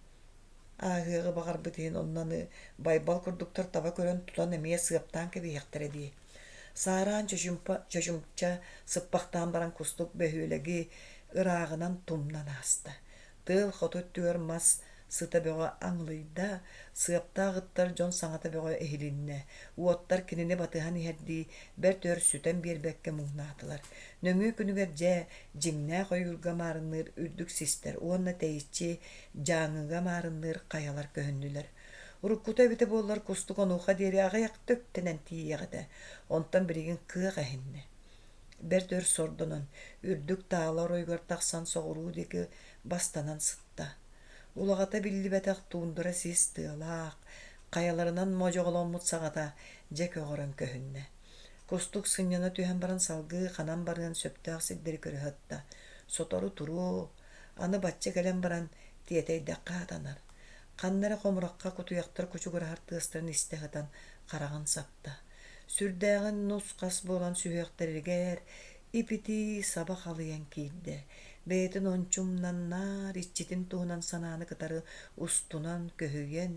ааһыаҕы баҕарбыт иһин онно аны Байбал курдуктар таба көрөн тутан эмиэ сыаптаан кэбиһиэхтэрэ дии. Саараан чочумпа чочумча сыппахтаан баран кустук бөһүөлэги ырааҕынан тумнан ааста. Тыал хоту өттүгэр мас сыта бөҕө аҥылыйда, сыаптаах ыттар дьон саҥата бөҕө иһилиннэ. Уоттар кинини батыһан иһэрдии бэрт өр сүтэн биэрбэккэ муҥнаатылар. Нөҥүө күнүгэр дьэ, дьиҥнээх ойуурга маарынныыр үрдүк систэр уонна тэйиччи Дьааҥыга маарынныыр хайалар көһүннүлэр. Уруккута эбитэ буоллар кустук онуоха диэри аҕыйахта үктэнэн тиийиэх этэ, онтон билигин кыах эһиннэ. Бэрт өр сордонон, үрдүк таала оройугар тахсан соҕуруу диэки бастанан сытта. Улаҕата биллибэтэх туундара сис тыалаах, хайаларынан модьоҕоломмут саҕата дьэ көҕөрөн көһүннэ. Кустук сынньана түһэн баран салгыы ханан барыан сөптөөх сирдэри көрө сытта. Сотору туруо, аны бачча кэлэн баран тиэтэйдэххэ сатанар. Ханна эрэ хомурахха кутуйахтар кучугураһар тыастарын истэ сытан хараҕын сапта. Сүрдээҕин нус-хас буолан сүһүөхтэригэр ип-итии саба халыйан киирдэ. Бэйэтин ончу умнан наар иччитин туһунан санааны кытары устунан көһүйэн,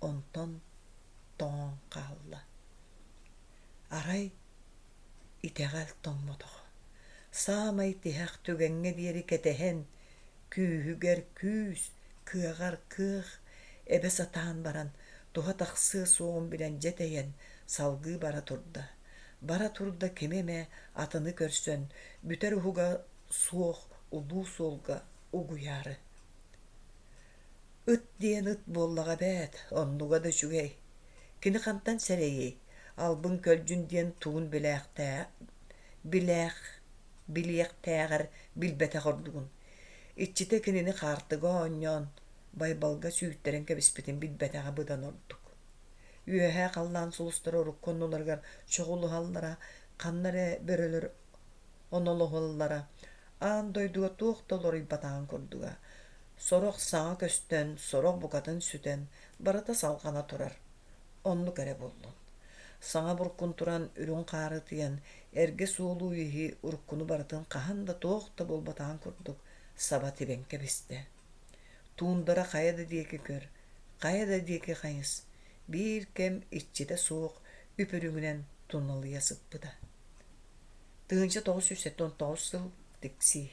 онтон тоҥон хаалла. Арай итэҕэл тоҥмотох. Саамай тиһэх түгэҥҥэ диэри кэтэһэн, күүһүгэр күүс, кыаҕар кыах эбэ сатаан баран, туһа тахсыа суоҕун билэн дьэ тэйэн, салгыы бара турда. Бара турда кими эмэ атыны көрсөн, бүтэр уһуга суох улуу суолга угуйаары. Ыт диэн ыт буоллаҕа эбээт, оннуга да үчүгэй. Кини хантан сэрэйиэй, албын-көлдьүн диэн тугун билээх билиэхтээҕэр билбэтэх ордугун. Иччитэ кинини хаартыга оонньоон, Байбалга сүүттэрэн кэбиспитин билбэтэҕэ быдан ордук. Үөһээ халлаан сулустара урукку оннуларыгар чоҕулуһаллара, ханна эрэ бөрөлөр онолоһоллоро, аан дойдуга туох да уларыйбатаҕын курдуга. Сорох саҥа көстөн, сорох букатын сүтэн, барыта салҕана турар. Оннук эрэ буоллун. Саҥа буркун туран, үрүҥ хаары ытыйан, эргэ суолу иһи уруккуну барытын хаһан да туох да буолбатаҕын курдук саба тибэн кэбистэ. Туундара хайа да диэки көр, хайа да диэки хайыс, биир кэм иччитэ суох үп-үрүҥүнэн туналыйа сыппыта. 1979 сыл Тиксии.